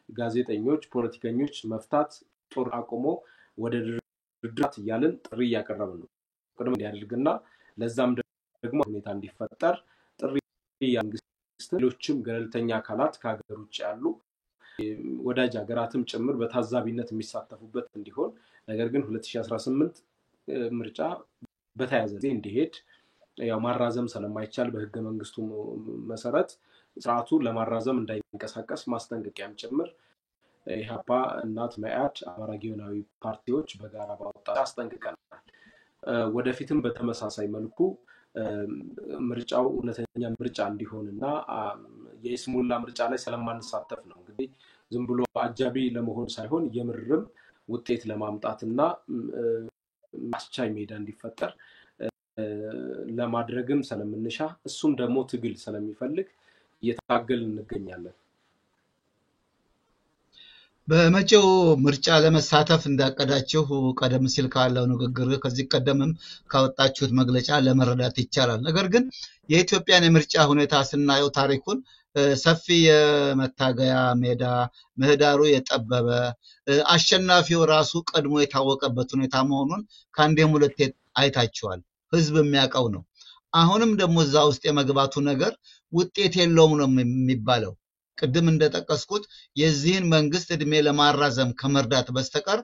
ጋዜጠኞች፣ ፖለቲከኞች መፍታት፣ ጦር አቁሞ ወደ ድርድር እያልን ጥሪ እያቀረብን ነው። ቅድመ እንዲያደርግና ለዛም ደግሞ ሁኔታ እንዲፈጠር ጥሪ መንግስት፣ ሌሎችም ገለልተኛ አካላት ከሀገር ውጭ ያሉ ወዳጅ ሀገራትም ጭምር በታዛቢነት የሚሳተፉበት እንዲሆን፣ ነገር ግን 2018 ምርጫ በተያዘ ጊዜ እንዲሄድ፣ ያው ማራዘም ስለማይቻል በህገ መንግስቱ መሰረት ስርዓቱ ለማራዘም እንዳይንቀሳቀስ ማስጠንቀቂያም ጭምር ኢህአፓ፣ እናት፣ መኢአድ፣ አማራ ጊዮናዊ ፓርቲዎች በጋራ ባወጣ አስጠንቅቀናል። ወደፊትም በተመሳሳይ መልኩ ምርጫው እውነተኛ ምርጫ እንዲሆን እና የይስሙላ ምርጫ ላይ ስለማንሳተፍ ነው፣ እንግዲህ ዝም ብሎ አጃቢ ለመሆን ሳይሆን የምርም ውጤት ለማምጣት እና አስቻይ ሜዳ እንዲፈጠር ለማድረግም ስለምንሻ፣ እሱም ደግሞ ትግል ስለሚፈልግ እየታገልን እንገኛለን። በመጪው ምርጫ ለመሳተፍ እንዳቀዳችሁ ቀደም ሲል ካለው ንግግር፣ ከዚህ ቀደምም ካወጣችሁት መግለጫ ለመረዳት ይቻላል። ነገር ግን የኢትዮጵያን የምርጫ ሁኔታ ስናየው ታሪኩን ሰፊ የመታገያ ሜዳ፣ ምህዳሩ የጠበበ፣ አሸናፊው ራሱ ቀድሞ የታወቀበት ሁኔታ መሆኑን ከአንዴም ሁለቴ አይታችኋል። ህዝብ የሚያውቀው ነው። አሁንም ደግሞ እዛ ውስጥ የመግባቱ ነገር ውጤት የለውም ነው የሚባለው። ቅድም እንደጠቀስኩት የዚህን መንግስት እድሜ ለማራዘም ከመርዳት በስተቀር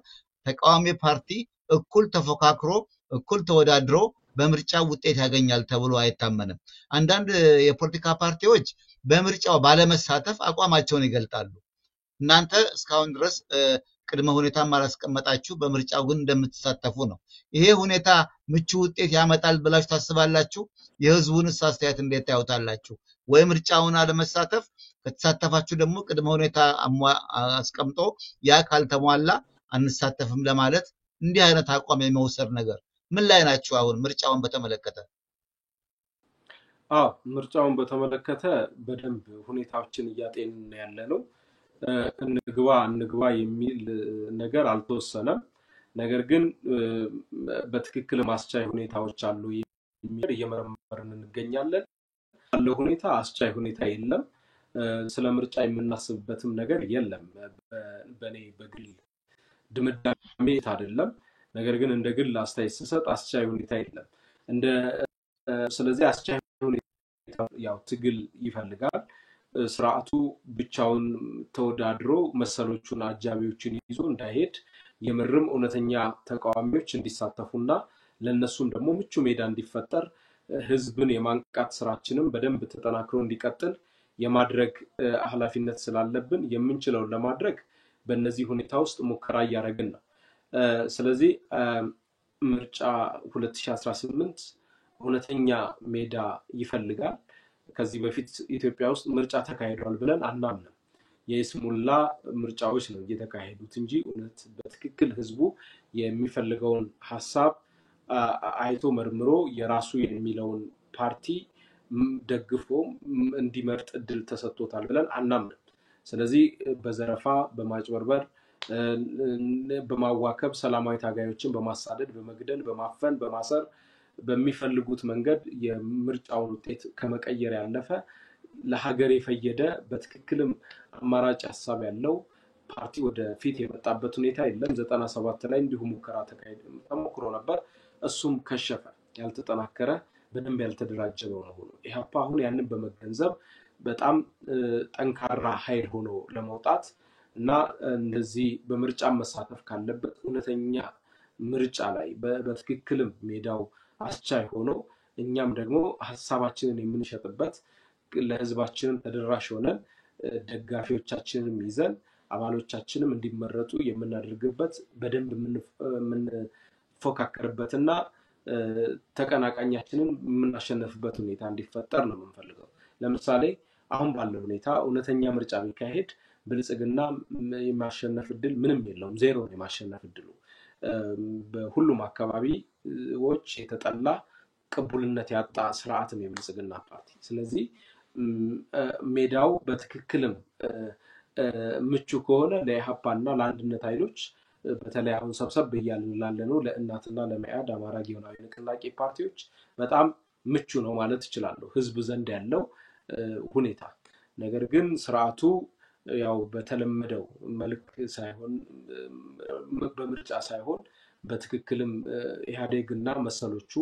ተቃዋሚ ፓርቲ እኩል ተፎካክሮ እኩል ተወዳድሮ በምርጫ ውጤት ያገኛል ተብሎ አይታመንም። አንዳንድ የፖለቲካ ፓርቲዎች በምርጫው ባለመሳተፍ አቋማቸውን ይገልጣሉ። እናንተ እስካሁን ድረስ ቅድመ ሁኔታም አላስቀመጣችሁ፣ በምርጫው ግን እንደምትሳተፉ ነው። ይሄ ሁኔታ ምቹ ውጤት ያመጣል ብላችሁ ታስባላችሁ? የህዝቡንስ አስተያየት እንዴት ታዩታላችሁ? ወይ ምርጫውን አለመሳተፍ፣ ከተሳተፋችሁ ደግሞ ቅድመ ሁኔታ አስቀምጦ ያ ካልተሟላ አንሳተፍም ለማለት እንዲህ አይነት አቋም የመውሰድ ነገር ምን ላይ ናችሁ አሁን ምርጫውን በተመለከተ? አዎ፣ ምርጫውን በተመለከተ በደንብ ሁኔታዎችን እያጤንን ያለ ነው። እንግባ እንግባ የሚል ነገር አልተወሰነም። ነገር ግን በትክክል አስቻይ ሁኔታዎች አሉ የሚል እየመረመርን እንገኛለን። ያለው ሁኔታ አስቻይ ሁኔታ የለም። ስለ ምርጫ የምናስብበትም ነገር የለም። በእኔ በግል ድምዳሜ አይደለም። ነገር ግን እንደ ግል አስተያየት ስሰጥ አስቻይ ሁኔታ የለም። እንደ ስለዚህ አስቻይ ሁኔታ ያው ትግል ይፈልጋል። ስርዓቱ ብቻውን ተወዳድሮ መሰሎቹን አጃቢዎችን ይዞ እንዳይሄድ የምርም እውነተኛ ተቃዋሚዎች እንዲሳተፉና ለእነሱም ደግሞ ምቹ ሜዳ እንዲፈጠር፣ ህዝብን የማንቃት ስራችንም በደንብ ተጠናክሮ እንዲቀጥል የማድረግ ኃላፊነት ስላለብን የምንችለውን ለማድረግ በእነዚህ ሁኔታ ውስጥ ሙከራ እያደረግን ነው። ስለዚህ ምርጫ 2018 እውነተኛ ሜዳ ይፈልጋል። ከዚህ በፊት ኢትዮጵያ ውስጥ ምርጫ ተካሂዷል ብለን አናምንም። የይስሙላ ምርጫዎች ነው እየተካሄዱት እንጂ እውነት በትክክል ህዝቡ የሚፈልገውን ሀሳብ አይቶ መርምሮ የራሱ የሚለውን ፓርቲ ደግፎ እንዲመርጥ እድል ተሰጥቶታል ብለን አናምንም። ስለዚህ በዘረፋ፣ በማጭበርበር፣ በማዋከብ፣ ሰላማዊ ታጋዮችን በማሳደድ፣ በመግደል፣ በማፈን፣ በማሰር በሚፈልጉት መንገድ የምርጫውን ውጤት ከመቀየር ያለፈ ለሀገር የፈየደ በትክክልም አማራጭ ሀሳብ ያለው ፓርቲ ወደፊት የመጣበት ሁኔታ የለም። 97 ላይ እንዲሁ ሙከራ ተሞክሮ ነበር። እሱም ከሸፈ። ያልተጠናከረ፣ በደንብ ያልተደራጀ በመሆኑ ኢህአፓ አሁን ያንን በመገንዘብ በጣም ጠንካራ ኃይል ሆኖ ለመውጣት እና እንደዚህ በምርጫ መሳተፍ ካለበት እውነተኛ ምርጫ ላይ በትክክልም ሜዳው አስቻይ ሆኖ እኛም ደግሞ ሀሳባችንን የምንሸጥበት፣ ለህዝባችንም ተደራሽ ሆነን፣ ደጋፊዎቻችንንም ይዘን አባሎቻችንም እንዲመረጡ የምናደርግበት፣ በደንብ የምንፎካከርበት እና ተቀናቃኛችንን የምናሸነፍበት ሁኔታ እንዲፈጠር ነው የምንፈልገው። ለምሳሌ አሁን ባለው ሁኔታ እውነተኛ ምርጫ ቢካሄድ ብልጽግና የማሸነፍ እድል ምንም የለውም፣ ዜሮ ነው የማሸነፍ እድሉ። በሁሉም አካባቢዎች የተጠላ፣ ቅቡልነት ያጣ ስርዓት ነው የብልጽግና ፓርቲ። ስለዚህ ሜዳው በትክክልም ምቹ ከሆነ ለኢህአፓ እና ለአንድነት ኃይሎች፣ በተለይ አሁን ሰብሰብ እያልን ላለነው ለእናትና ለመኢአድ አማራ ጊዮናዊ ንቅናቄ ፓርቲዎች በጣም ምቹ ነው ማለት እችላለሁ፣ ህዝብ ዘንድ ያለው ሁኔታ። ነገር ግን ስርዓቱ ያው በተለመደው መልክ ሳይሆን በምርጫ ሳይሆን በትክክልም ኢህአዴግ እና መሰሎቹ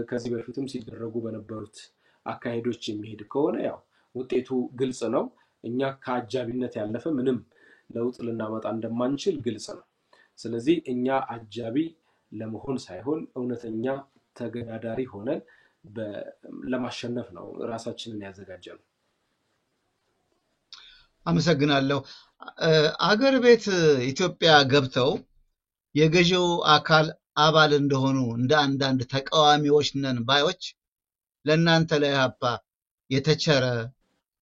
ከዚህ በፊትም ሲደረጉ በነበሩት አካሄዶች የሚሄድ ከሆነ ያው ውጤቱ ግልጽ ነው። እኛ ከአጃቢነት ያለፈ ምንም ለውጥ ልናመጣ እንደማንችል ግልጽ ነው። ስለዚህ እኛ አጃቢ ለመሆን ሳይሆን እውነተኛ ተገዳዳሪ ሆነን ለማሸነፍ ነው ራሳችንን ያዘጋጀነው። አመሰግናለሁ። አገር ቤት ኢትዮጵያ ገብተው የገዢው አካል አባል እንደሆኑ እንደ አንዳንድ ተቃዋሚዎች ነን ባዮች ለእናንተ ለኢህአፓ የተቸረ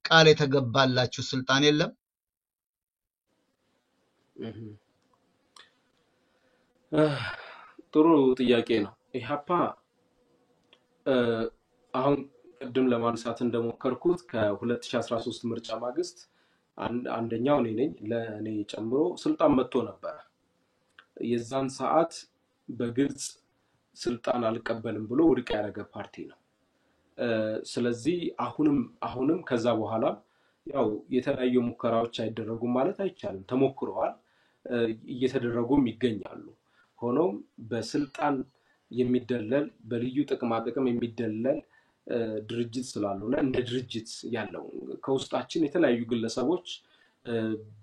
ቃል የተገባላችሁ ስልጣን የለም? ጥሩ ጥያቄ ነው። ኢህአፓ አሁን ቅድም ለማንሳት እንደሞከርኩት ከ2013 ምርጫ ማግስት አንደኛው እኔ ነኝ፣ ለእኔ ጨምሮ ስልጣን መጥቶ ነበረ። የዛን ሰዓት በግልጽ ስልጣን አልቀበልም ብሎ ውድቅ ያደረገ ፓርቲ ነው። ስለዚህ አሁንም ከዛ በኋላ ያው የተለያዩ ሙከራዎች አይደረጉም ማለት አይቻልም። ተሞክረዋል፣ እየተደረጉም ይገኛሉ። ሆኖም በስልጣን የሚደለል በልዩ ጥቅማ ጥቅም የሚደለል ድርጅት ስላልሆነ እንደ ድርጅት ያለው ከውስጣችን የተለያዩ ግለሰቦች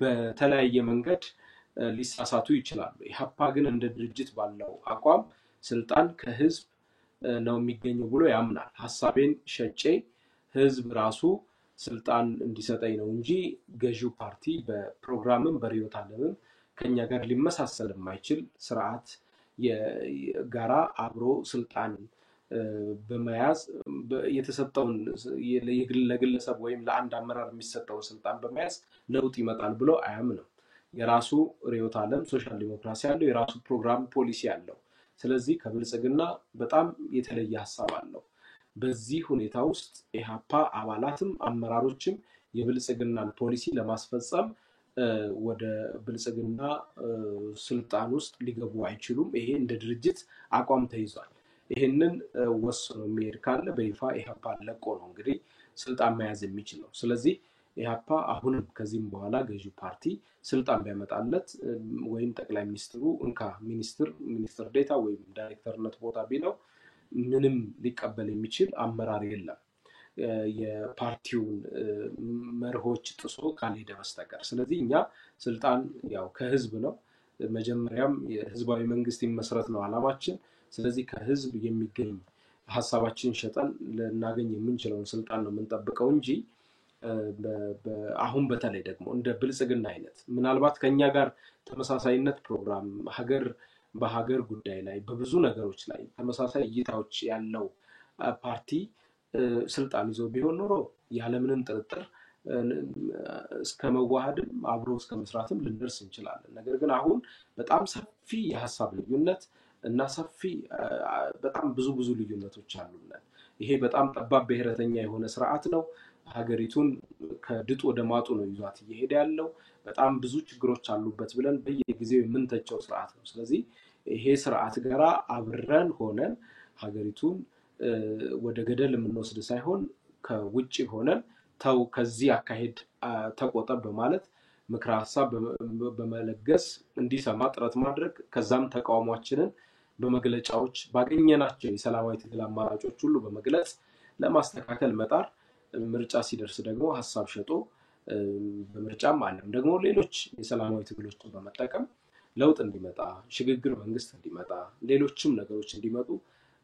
በተለያየ መንገድ ሊሳሳቱ ይችላሉ። ኢህአፓ ግን እንደ ድርጅት ባለው አቋም ስልጣን ከህዝብ ነው የሚገኘው ብሎ ያምናል። ሀሳቤን ሸጬ ህዝብ ራሱ ስልጣን እንዲሰጠኝ ነው እንጂ ገዢው ፓርቲ በፕሮግራምም በርዕዮተ ዓለምም ከኛ ጋር ሊመሳሰል የማይችል ስርዓት ጋራ አብሮ ስልጣን በመያዝ የተሰጠውን ለግለሰብ ወይም ለአንድ አመራር የሚሰጠውን ስልጣን በመያዝ ለውጥ ይመጣል ብሎ አያምንም። የራሱ ርዕዮተ ዓለም ሶሻል ዲሞክራሲ አለው፣ የራሱ ፕሮግራም ፖሊሲ አለው። ስለዚህ ከብልጽግና በጣም የተለየ ሀሳብ አለው። በዚህ ሁኔታ ውስጥ ኢህአፓ አባላትም አመራሮችም የብልጽግናን ፖሊሲ ለማስፈጸም ወደ ብልጽግና ስልጣን ውስጥ ሊገቡ አይችሉም። ይሄ እንደ ድርጅት አቋም ተይዟል። ይሄንን ወስኖ የሚሄድ ካለ በይፋ ኢህአፓ ለቆ ነው እንግዲህ ስልጣን መያዝ የሚችለው። ስለዚህ ኢህአፓ አሁንም ከዚህም በኋላ ገዢው ፓርቲ ስልጣን ቢያመጣለት ወይም ጠቅላይ ሚኒስትሩ እንካ ሚኒስትር ዴታ ወይም ዳይሬክተርነት ቦታ ቢለው ምንም ሊቀበል የሚችል አመራር የለም የፓርቲውን መርሆች ጥሶ ካልሄደ በስተቀር። ስለዚህ እኛ ስልጣን ያው ከህዝብ ነው። መጀመሪያም የህዝባዊ መንግስት ይመስረት ነው አላማችን። ስለዚህ ከህዝብ የሚገኝ ሀሳባችን ሸጠን ልናገኝ የምንችለውን ስልጣን ነው የምንጠብቀው እንጂ አሁን በተለይ ደግሞ እንደ ብልጽግና አይነት ምናልባት ከኛ ጋር ተመሳሳይነት ፕሮግራም ሀገር በሀገር ጉዳይ ላይ በብዙ ነገሮች ላይ ተመሳሳይ እይታዎች ያለው ፓርቲ ስልጣን ይዞ ቢሆን ኖሮ ያለምንም ጥርጥር እስከ መዋሃድም አብሮ እስከ መስራትም ልንደርስ እንችላለን። ነገር ግን አሁን በጣም ሰፊ የሀሳብ ልዩነት እና ሰፊ በጣም ብዙ ብዙ ልዩነቶች አሉን። ይሄ በጣም ጠባብ ብሔረተኛ የሆነ ስርዓት ነው። ሀገሪቱን ከድጡ ወደ ማጡ ነው ይዟት እየሄደ ያለው። በጣም ብዙ ችግሮች አሉበት ብለን በየጊዜው የምንተቸው ስርዓት ነው። ስለዚህ ይሄ ስርዓት ጋራ አብረን ሆነን ሀገሪቱን ወደ ገደል የምንወስድ ሳይሆን ከውጭ ሆነን ተው ከዚህ አካሄድ ተቆጠብ በማለት ምክረ ሀሳብ በመለገስ እንዲሰማ ጥረት ማድረግ፣ ከዛም ተቃውሟችንን በመግለጫዎች ባገኘናቸው የሰላማዊ ትግል አማራጮች ሁሉ በመግለጽ ለማስተካከል መጣር፣ ምርጫ ሲደርስ ደግሞ ሀሳብ ሸጦ በምርጫም አለም ደግሞ ሌሎች የሰላማዊ ትግሎችን በመጠቀም ለውጥ እንዲመጣ፣ ሽግግር መንግስት እንዲመጣ፣ ሌሎችም ነገሮች እንዲመጡ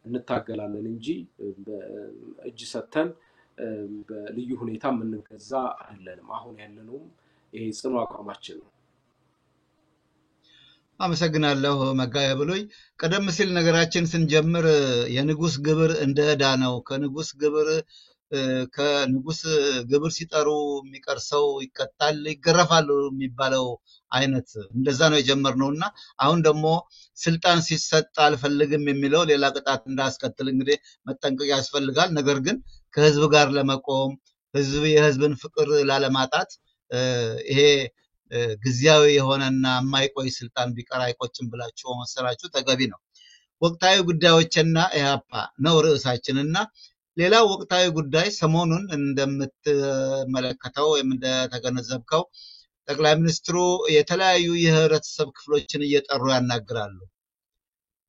እንታገላለን እንጂ እጅ ሰጥተን በልዩ ሁኔታ የምንገዛ አይደለንም። አሁን ያለነውም ይሄ ጽኑ አቋማችን ነው። አመሰግናለሁ መጋቤ ብሉይ። ቀደም ሲል ነገራችን ስንጀምር የንጉስ ግብር እንደ ዕዳ ነው፣ ከንጉስ ግብር ሲጠሩ የሚቀር ሰው ይቀጣል፣ ይገረፋል የሚባለው አይነት እንደዛ ነው የጀመርነውና አሁን ደግሞ ስልጣን ሲሰጥ አልፈልግም የሚለው ሌላ ቅጣት እንዳያስከትል እንግዲህ መጠንቀቅ ያስፈልጋል። ነገር ግን ከህዝብ ጋር ለመቆም ህዝብ የህዝብን ፍቅር ላለማጣት ይሄ ጊዜያዊ የሆነና የማይቆይ ስልጣን ቢቀር አይቆጭም ብላችሁ መሰላችሁ ተገቢ ነው። ወቅታዊ ጉዳዮችና ኢህአፓ ነው ርዕሳችንና ሌላው ወቅታዊ ጉዳይ ሰሞኑን እንደምትመለከተው ወይም እንደተገነዘብከው ጠቅላይ ሚኒስትሩ የተለያዩ የህብረተሰብ ክፍሎችን እየጠሩ ያናግራሉ።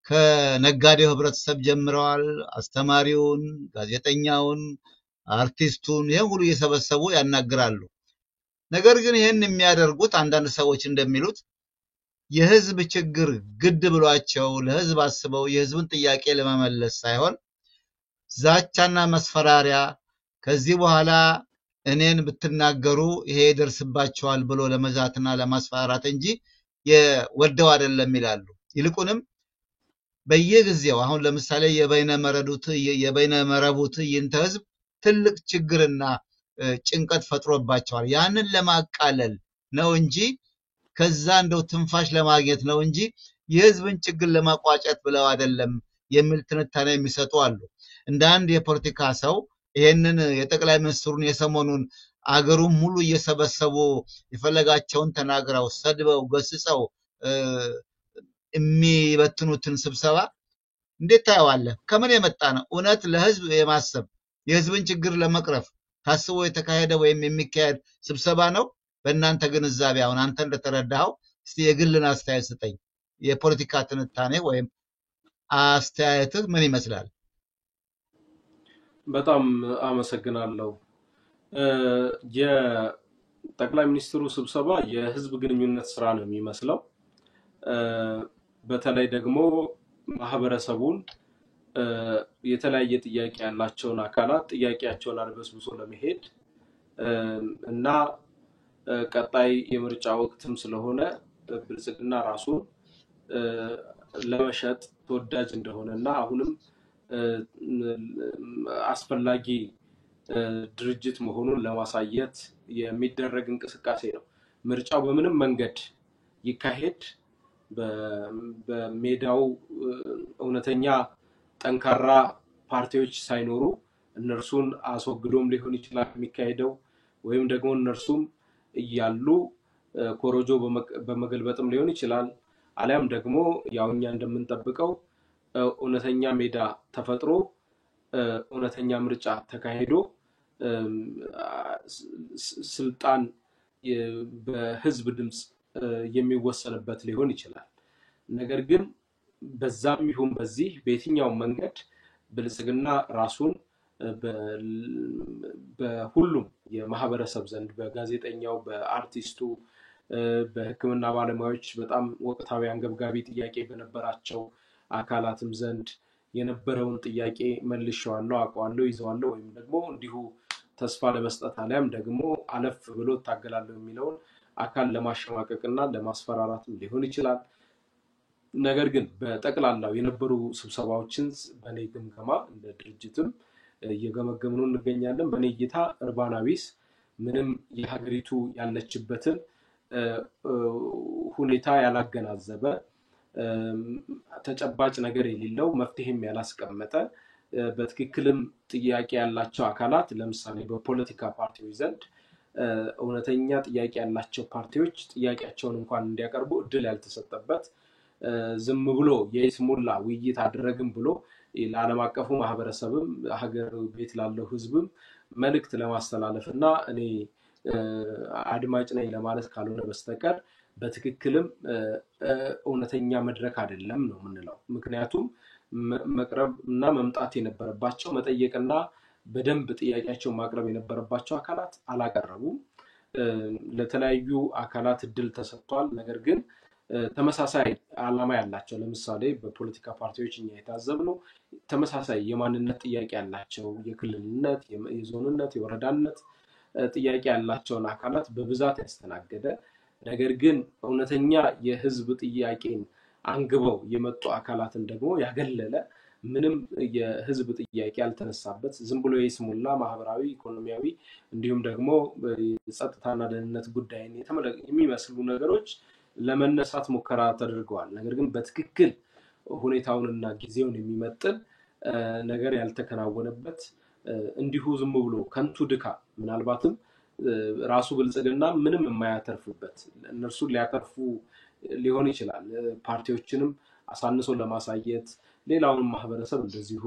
ከነጋዴው ህብረተሰብ ጀምረዋል። አስተማሪውን፣ ጋዜጠኛውን፣ አርቲስቱን ይህን ሁሉ እየሰበሰቡ ያናግራሉ። ነገር ግን ይህን የሚያደርጉት አንዳንድ ሰዎች እንደሚሉት የህዝብ ችግር ግድ ብሏቸው ለህዝብ አስበው የህዝብን ጥያቄ ለመመለስ ሳይሆን ዛቻና መስፈራሪያ፣ ከዚህ በኋላ እኔን ብትናገሩ ይሄ ይደርስባቸዋል ብሎ ለመዛትና ለማስፈራራት እንጂ ወደው አይደለም ይላሉ። ይልቁንም በየጊዜው አሁን ለምሳሌ የበይነ መረቡ ትዕይንተ ህዝብ ትልቅ ችግርና ጭንቀት ፈጥሮባቸዋል። ያንን ለማቃለል ነው እንጂ ከዛ እንደው ትንፋሽ ለማግኘት ነው እንጂ የህዝብን ችግር ለማቋጨት ብለው አይደለም የሚል ትንታኔ የሚሰጡ አሉ። እንደ አንድ የፖለቲካ ሰው ይሄንን የጠቅላይ ሚኒስትሩን የሰሞኑን አገሩን ሙሉ እየሰበሰቡ የፈለጋቸውን ተናግረው ሰድበው ገስጸው የሚበትኑትን ስብሰባ እንዴት ታየዋለህ? ከምን የመጣ ነው? እውነት ለህዝብ የማሰብ የህዝብን ችግር ለመቅረፍ ታስቦ የተካሄደ ወይም የሚካሄድ ስብሰባ ነው? በእናንተ ግንዛቤ አሁን አንተ እንደተረዳኸው እስቲ የግልን አስተያየት ስጠኝ። የፖለቲካ ትንታኔ ወይም አስተያየትህ ምን ይመስላል? በጣም አመሰግናለሁ። የጠቅላይ ሚኒስትሩ ስብሰባ የህዝብ ግንኙነት ስራ ነው የሚመስለው። በተለይ ደግሞ ማህበረሰቡን የተለያየ ጥያቄ ያላቸውን አካላት ጥያቄያቸውን አድበስብሶ ለመሄድ እና ቀጣይ የምርጫ ወቅትም ስለሆነ ብልጽግና ራሱን ለመሸጥ ተወዳጅ እንደሆነ እና አሁንም አስፈላጊ ድርጅት መሆኑን ለማሳየት የሚደረግ እንቅስቃሴ ነው። ምርጫው በምንም መንገድ ይካሄድ በሜዳው እውነተኛ ጠንካራ ፓርቲዎች ሳይኖሩ እነርሱን አስወግዶም ሊሆን ይችላል የሚካሄደው፣ ወይም ደግሞ እነርሱም እያሉ ኮሮጆ በመገልበጥም ሊሆን ይችላል። አሊያም ደግሞ ያው እኛ እንደምንጠብቀው እውነተኛ ሜዳ ተፈጥሮ እውነተኛ ምርጫ ተካሂዶ ስልጣን በህዝብ ድምፅ የሚወሰንበት ሊሆን ይችላል። ነገር ግን በዛም ይሁን በዚህ በየትኛውም መንገድ ብልጽግና ራሱን በሁሉም የማህበረሰብ ዘንድ በጋዜጠኛው፣ በአርቲስቱ፣ በሕክምና ባለሙያዎች በጣም ወቅታዊ አንገብጋቢ ጥያቄ በነበራቸው አካላትም ዘንድ የነበረውን ጥያቄ መልሼዋለሁ፣ አውቀዋለሁ፣ ይዘዋለሁ ወይም ደግሞ እንዲሁ ተስፋ ለመስጠት አሊያም ደግሞ አለፍ ብሎ እታገላለሁ የሚለውን አካል ለማሸማቀቅ እና ለማስፈራራትም ሊሆን ይችላል። ነገር ግን በጠቅላላው የነበሩ ስብሰባዎችን በእኔ ግምገማ እንደ ድርጅትም እየገመገምነው እንገኛለን። በእኔ እይታ እርባና ቢስ፣ ምንም የሀገሪቱ ያለችበትን ሁኔታ ያላገናዘበ፣ ተጨባጭ ነገር የሌለው፣ መፍትሄም ያላስቀመጠ፣ በትክክልም ጥያቄ ያላቸው አካላት ለምሳሌ በፖለቲካ ፓርቲዎች ዘንድ እውነተኛ ጥያቄ ያላቸው ፓርቲዎች ጥያቄያቸውን እንኳን እንዲያቀርቡ እድል ያልተሰጠበት፣ ዝም ብሎ የይስሙላ ውይይት አደረግም ብሎ ለዓለም አቀፉ ማህበረሰብም ሀገር ቤት ላለው ህዝብም መልእክት ለማስተላለፍ እና እኔ አድማጭ ነኝ ለማለት ካልሆነ በስተቀር በትክክልም እውነተኛ መድረክ አይደለም ነው የምንለው። ምክንያቱም መቅረብ እና መምጣት የነበረባቸው፣ መጠየቅና በደንብ ጥያቄያቸውን ማቅረብ የነበረባቸው አካላት አላቀረቡም። ለተለያዩ አካላት እድል ተሰጥቷል። ነገር ግን ተመሳሳይ ዓላማ ያላቸው፣ ለምሳሌ በፖለቲካ ፓርቲዎች እኛ የታዘብነው ተመሳሳይ የማንነት ጥያቄ ያላቸው፣ የክልልነት፣ የዞንነት፣ የወረዳነት ጥያቄ ያላቸውን አካላት በብዛት ያስተናገደ፣ ነገር ግን እውነተኛ የህዝብ ጥያቄን አንግበው የመጡ አካላትን ደግሞ ያገለለ፣ ምንም የህዝብ ጥያቄ ያልተነሳበት፣ ዝም ብሎ የይስሙላ ማህበራዊ፣ ኢኮኖሚያዊ እንዲሁም ደግሞ የጸጥታና ደህንነት ጉዳይን የሚመስሉ ነገሮች ለመነሳት ሙከራ ተደርገዋል። ነገር ግን በትክክል ሁኔታውንና ጊዜውን የሚመጥን ነገር ያልተከናወነበት፣ እንዲሁ ዝም ብሎ ከንቱ ድካም፣ ምናልባትም ራሱ ብልጽግና ምንም የማያተርፍበት፣ እነርሱን ሊያተርፉ ሊሆን ይችላል። ፓርቲዎችንም አሳንሶ ለማሳየት፣ ሌላውንም ማህበረሰብ እንደዚሁ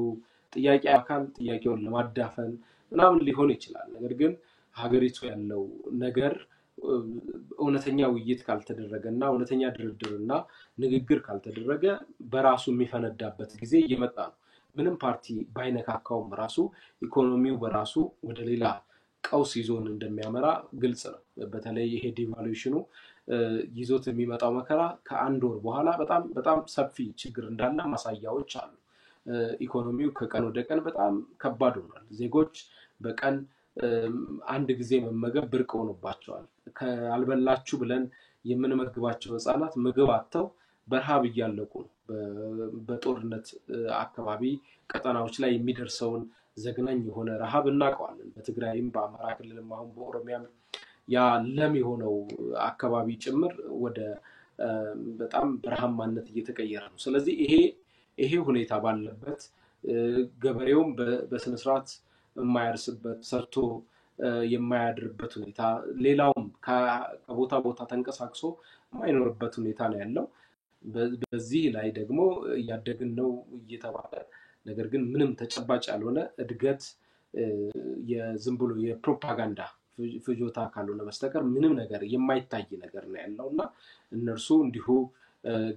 ጥያቄ አካል ጥያቄውን ለማዳፈን ምናምን ሊሆን ይችላል። ነገር ግን ሀገሪቱ ያለው ነገር እውነተኛ ውይይት ካልተደረገ እና እውነተኛ ድርድር እና ንግግር ካልተደረገ በራሱ የሚፈነዳበት ጊዜ እየመጣ ነው። ምንም ፓርቲ ባይነካካውም ራሱ ኢኮኖሚው በራሱ ወደ ሌላ ቀውስ ይዞን እንደሚያመራ ግልጽ ነው። በተለይ ይሄ devaluation ኑ ይዞት የሚመጣው መከራ ከአንድ ወር በኋላ በጣም በጣም ሰፊ ችግር እንዳለ ማሳያዎች አሉ። ኢኮኖሚው ከቀን ወደ ቀን በጣም ከባድ ሆኗል። ዜጎች በቀን አንድ ጊዜ መመገብ ብርቅ ሆኖባቸዋል። ካልበላችሁ ብለን የምንመግባቸው ህፃናት ምግብ አጥተው በረሃብ እያለቁ ነው። በጦርነት አካባቢ ቀጠናዎች ላይ የሚደርሰውን ዘግናኝ የሆነ ረሃብ እናውቀዋለን። በትግራይም በአማራ ክልልም አሁን በኦሮሚያም ያ ለም የሆነው አካባቢ ጭምር ወደ በጣም በረሃማነት እየተቀየረ ነው። ስለዚህ ይሄ ሁኔታ ባለበት ገበሬውም በስነስርዓት የማያርስበት፣ ሰርቶ የማያድርበት ሁኔታ፣ ሌላውም ከቦታ ቦታ ተንቀሳቅሶ የማይኖርበት ሁኔታ ነው ያለው። በዚህ ላይ ደግሞ እያደግን ነው እየተባለ ነገር ግን ምንም ተጨባጭ ያልሆነ እድገት የዝም ብሎ የፕሮፓጋንዳ ፍጆታ ካልሆነ በስተቀር ምንም ነገር የማይታይ ነገር ነው ያለው። እና እነርሱ እንዲሁ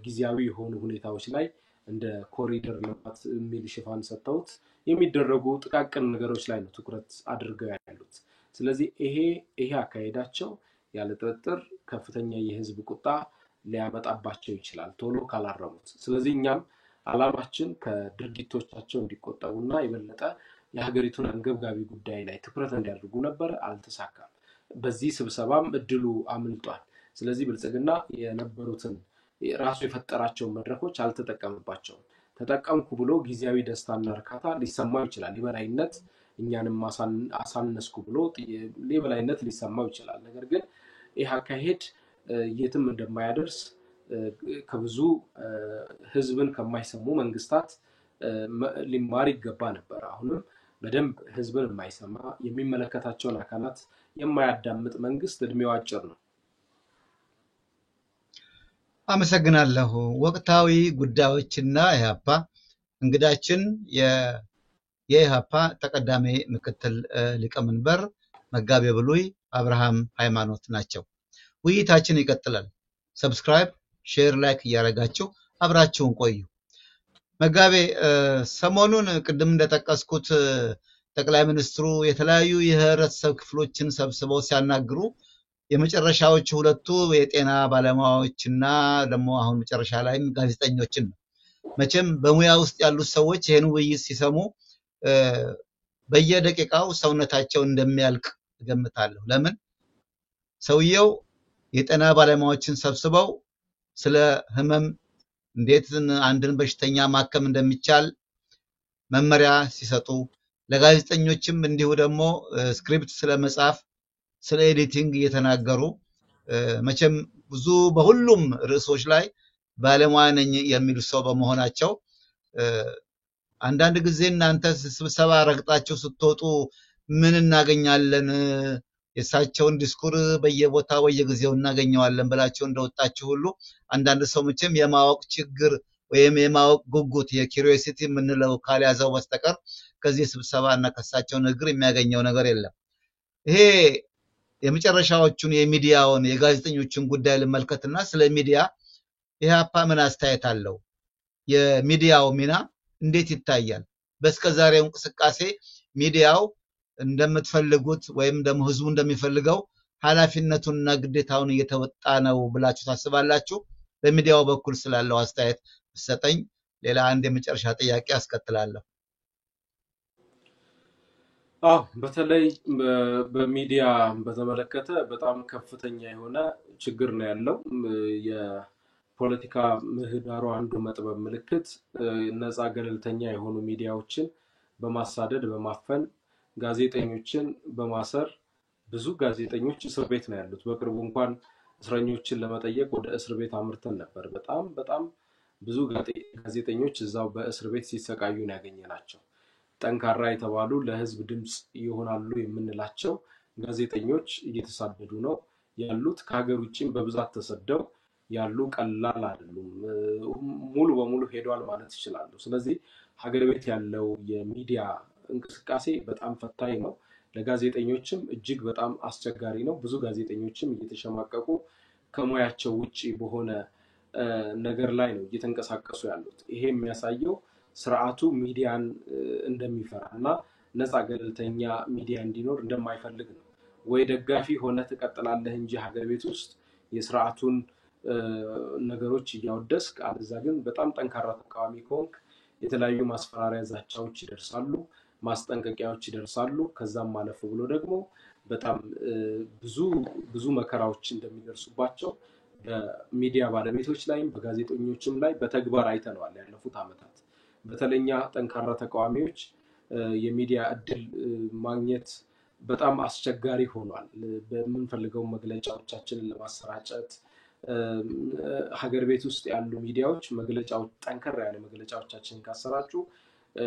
ጊዜያዊ የሆኑ ሁኔታዎች ላይ እንደ ኮሪደር ልማት የሚል ሽፋን ሰጥተውት የሚደረጉ ጥቃቅን ነገሮች ላይ ነው ትኩረት አድርገው ያሉት። ስለዚህ ይሄ አካሄዳቸው ያለ ጥርጥር ከፍተኛ የህዝብ ቁጣ ሊያመጣባቸው ይችላል ቶሎ ካላረሙት። ስለዚህ እኛም አላማችን ከድርጊቶቻቸው እንዲቆጠቡና የበለጠ የሀገሪቱን አንገብጋቢ ጉዳይ ላይ ትኩረት እንዲያደርጉ ነበር። አልተሳካም። በዚህ ስብሰባም እድሉ አምልጧል። ስለዚህ ብልጽግና የነበሩትን ራሱ የፈጠራቸውን መድረኮች አልተጠቀምባቸውም። ተጠቀምኩ ብሎ ጊዜያዊ ደስታና እርካታ ሊሰማው ይችላል። የበላይነት እኛንም አሳነስኩ ብሎ የበላይነት ሊሰማው ይችላል። ነገር ግን ይህ አካሄድ የትም እንደማያደርስ ከብዙ ህዝብን ከማይሰሙ መንግስታት ሊማር ይገባ ነበር። አሁንም በደንብ ህዝብን የማይሰማ፣ የሚመለከታቸውን አካላት የማያዳምጥ መንግስት እድሜው አጭር ነው። አመሰግናለሁ። ወቅታዊ ጉዳዮችና ኢህአፓ፣ እንግዳችን የኢህአፓ ተቀዳሚ ምክትል ሊቀመንበር መጋቤ ብሉይ አብርሃም ሃይማኖት ናቸው። ውይይታችን ይቀጥላል። Subscribe፣ share፣ like እያደረጋችሁ አብራችሁን ቆዩ። መጋቤ፣ ሰሞኑን ቅድም እንደጠቀስኩት ጠቅላይ ሚኒስትሩ የተለያዩ የህብረተሰብ ክፍሎችን ሰብስበው ሲያናግሩ የመጨረሻዎቹ ሁለቱ የጤና ባለሙያዎችና ደግሞ አሁን መጨረሻ ላይም ጋዜጠኞችን ነው። መቼም በሙያ ውስጥ ያሉት ሰዎች ይህን ውይይት ሲሰሙ በየደቂቃው ሰውነታቸው እንደሚያልቅ እገምታለሁ። ለምን? ሰውየው የጤና ባለሙያዎችን ሰብስበው ስለ ህመም፣ እንዴት አንድን በሽተኛ ማከም እንደሚቻል መመሪያ ሲሰጡ፣ ለጋዜጠኞችም እንዲሁ ደግሞ script ስለ መጻፍ፣ ስለ editing እየተናገሩ፣ መቼም ብዙ በሁሉም ርዕሶች ላይ ባለሙያ ነኝ የሚሉ ሰው በመሆናቸው አንዳንድ ጊዜ እናንተ ስብሰባ ረግጣችሁ ስትወጡ ምን እናገኛለን፣ የእሳቸውን ዲስኩር በየቦታው በየጊዜው እናገኘዋለን ብላችሁ እንደወጣችሁ ሁሉ አንዳንድ ሰው መቼም የማወቅ ችግር ወይም የማወቅ ጉጉት የ curiosity የምንለው ካልያዘው በስተቀር ከዚህ ስብሰባ እና ከእሳቸው ንግግር የሚያገኘው ነገር የለም። ይሄ የመጨረሻዎቹን የሚዲያውን የጋዜጠኞችን ጉዳይ ልመልከትና ስለ ሚዲያ ኢህአፓ ምን አስተያየት አለው? የሚዲያው ሚና እንዴት ይታያል? በስከ ዛሬው እንቅስቃሴ ሚዲያው እንደምትፈልጉት ወይም ደግሞ ህዝቡ እንደሚፈልገው ኃላፊነቱንና ግዴታውን እየተወጣ ነው ብላችሁ ታስባላችሁ? በሚዲያው በኩል ስላለው አስተያየት ብትሰጠኝ ሌላ አንድ የመጨረሻ ጥያቄ አስከትላለሁ። አዎ፣ በተለይ በሚዲያ በተመለከተ በጣም ከፍተኛ የሆነ ችግር ነው ያለው። የፖለቲካ ምህዳሩ አንዱ መጥበብ ምልክት ነፃ ገለልተኛ የሆኑ ሚዲያዎችን በማሳደድ፣ በማፈን፣ ጋዜጠኞችን በማሰር፣ ብዙ ጋዜጠኞች እስር ቤት ነው ያሉት። በቅርቡ እንኳን እስረኞችን ለመጠየቅ ወደ እስር ቤት አምርተን ነበር። በጣም በጣም ብዙ ጋዜጠኞች እዛው በእስር ቤት ሲሰቃዩ ነው ያገኘናቸው። ጠንካራ የተባሉ ለህዝብ ድምፅ ይሆናሉ የምንላቸው ጋዜጠኞች እየተሳደዱ ነው ያሉት። ከሀገር ውጭም በብዛት ተሰደው ያሉ ቀላል አይደሉም። ሙሉ በሙሉ ሄዷል ማለት ይችላሉ። ስለዚህ ሀገር ቤት ያለው የሚዲያ እንቅስቃሴ በጣም ፈታኝ ነው። ለጋዜጠኞችም እጅግ በጣም አስቸጋሪ ነው። ብዙ ጋዜጠኞችም እየተሸማቀቁ ከሙያቸው ውጪ በሆነ ነገር ላይ ነው እየተንቀሳቀሱ ያሉት። ይሄ የሚያሳየው ስርዓቱ ሚዲያን እንደሚፈራ እና ነፃ ገለልተኛ ሚዲያ እንዲኖር እንደማይፈልግ ነው። ወይ ደጋፊ ሆነ ትቀጥላለህ እንጂ ሀገር ቤት ውስጥ የስርዓቱን ነገሮች እያወደስክ፣ አለዛ ግን በጣም ጠንካራ ተቃዋሚ ከሆንክ የተለያዩ ማስፈራሪያ ዛቻዎች ይደርሳሉ፣ ማስጠንቀቂያዎች ይደርሳሉ። ከዛም አለፍ ብሎ ደግሞ በጣም ብዙ ብዙ መከራዎች እንደሚደርሱባቸው በሚዲያ ባለቤቶች ላይም በጋዜጠኞችም ላይ በተግባር አይተነዋል ያለፉት ዓመታት። በተለይ ጠንካራ ተቃዋሚዎች የሚዲያ እድል ማግኘት በጣም አስቸጋሪ ሆኗል። በምንፈልገው መግለጫዎቻችንን ለማሰራጨት ሀገር ቤት ውስጥ ያሉ ሚዲያዎች መግለጫዎች ጠንከር ያለ መግለጫዎቻችንን ካሰራጩ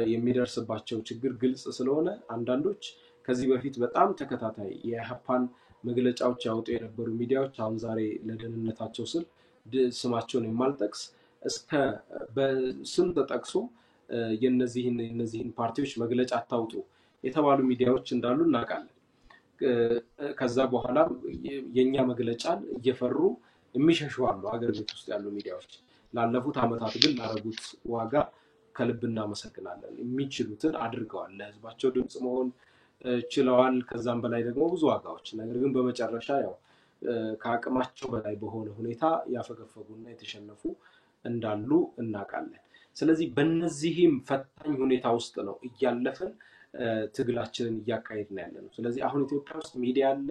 የሚደርስባቸው ችግር ግልጽ ስለሆነ አንዳንዶች ከዚህ በፊት በጣም ተከታታይ የኢህአፓን መግለጫዎች ያወጡ የነበሩ ሚዲያዎች አሁን ዛሬ ለደህንነታቸው ስል ስማቸውን የማልጠቅስ እስከ በስም ተጠቅሶ የነዚህን ፓርቲዎች መግለጫ አታውጡ የተባሉ ሚዲያዎች እንዳሉ እናውቃለን። ከዛ በኋላ የኛ መግለጫን እየፈሩ የሚሸሹ አሉ ሀገር ቤት ውስጥ ያሉ ሚዲያዎች። ላለፉት ዓመታት ግን ላረጉት ዋጋ ከልብ እናመሰግናለን። የሚችሉትን አድርገዋል። ለህዝባቸው ድምፅ መሆን ችለዋል። ከዛም በላይ ደግሞ ብዙ ዋጋዎች። ነገር ግን በመጨረሻ ያው ከአቅማቸው በላይ በሆነ ሁኔታ ያፈገፈጉና የተሸነፉ እንዳሉ እናውቃለን። ስለዚህ በእነዚህም ፈታኝ ሁኔታ ውስጥ ነው እያለፍን ትግላችንን እያካሄድን ያለ ነው። ስለዚህ አሁን ኢትዮጵያ ውስጥ ሚዲያ አለ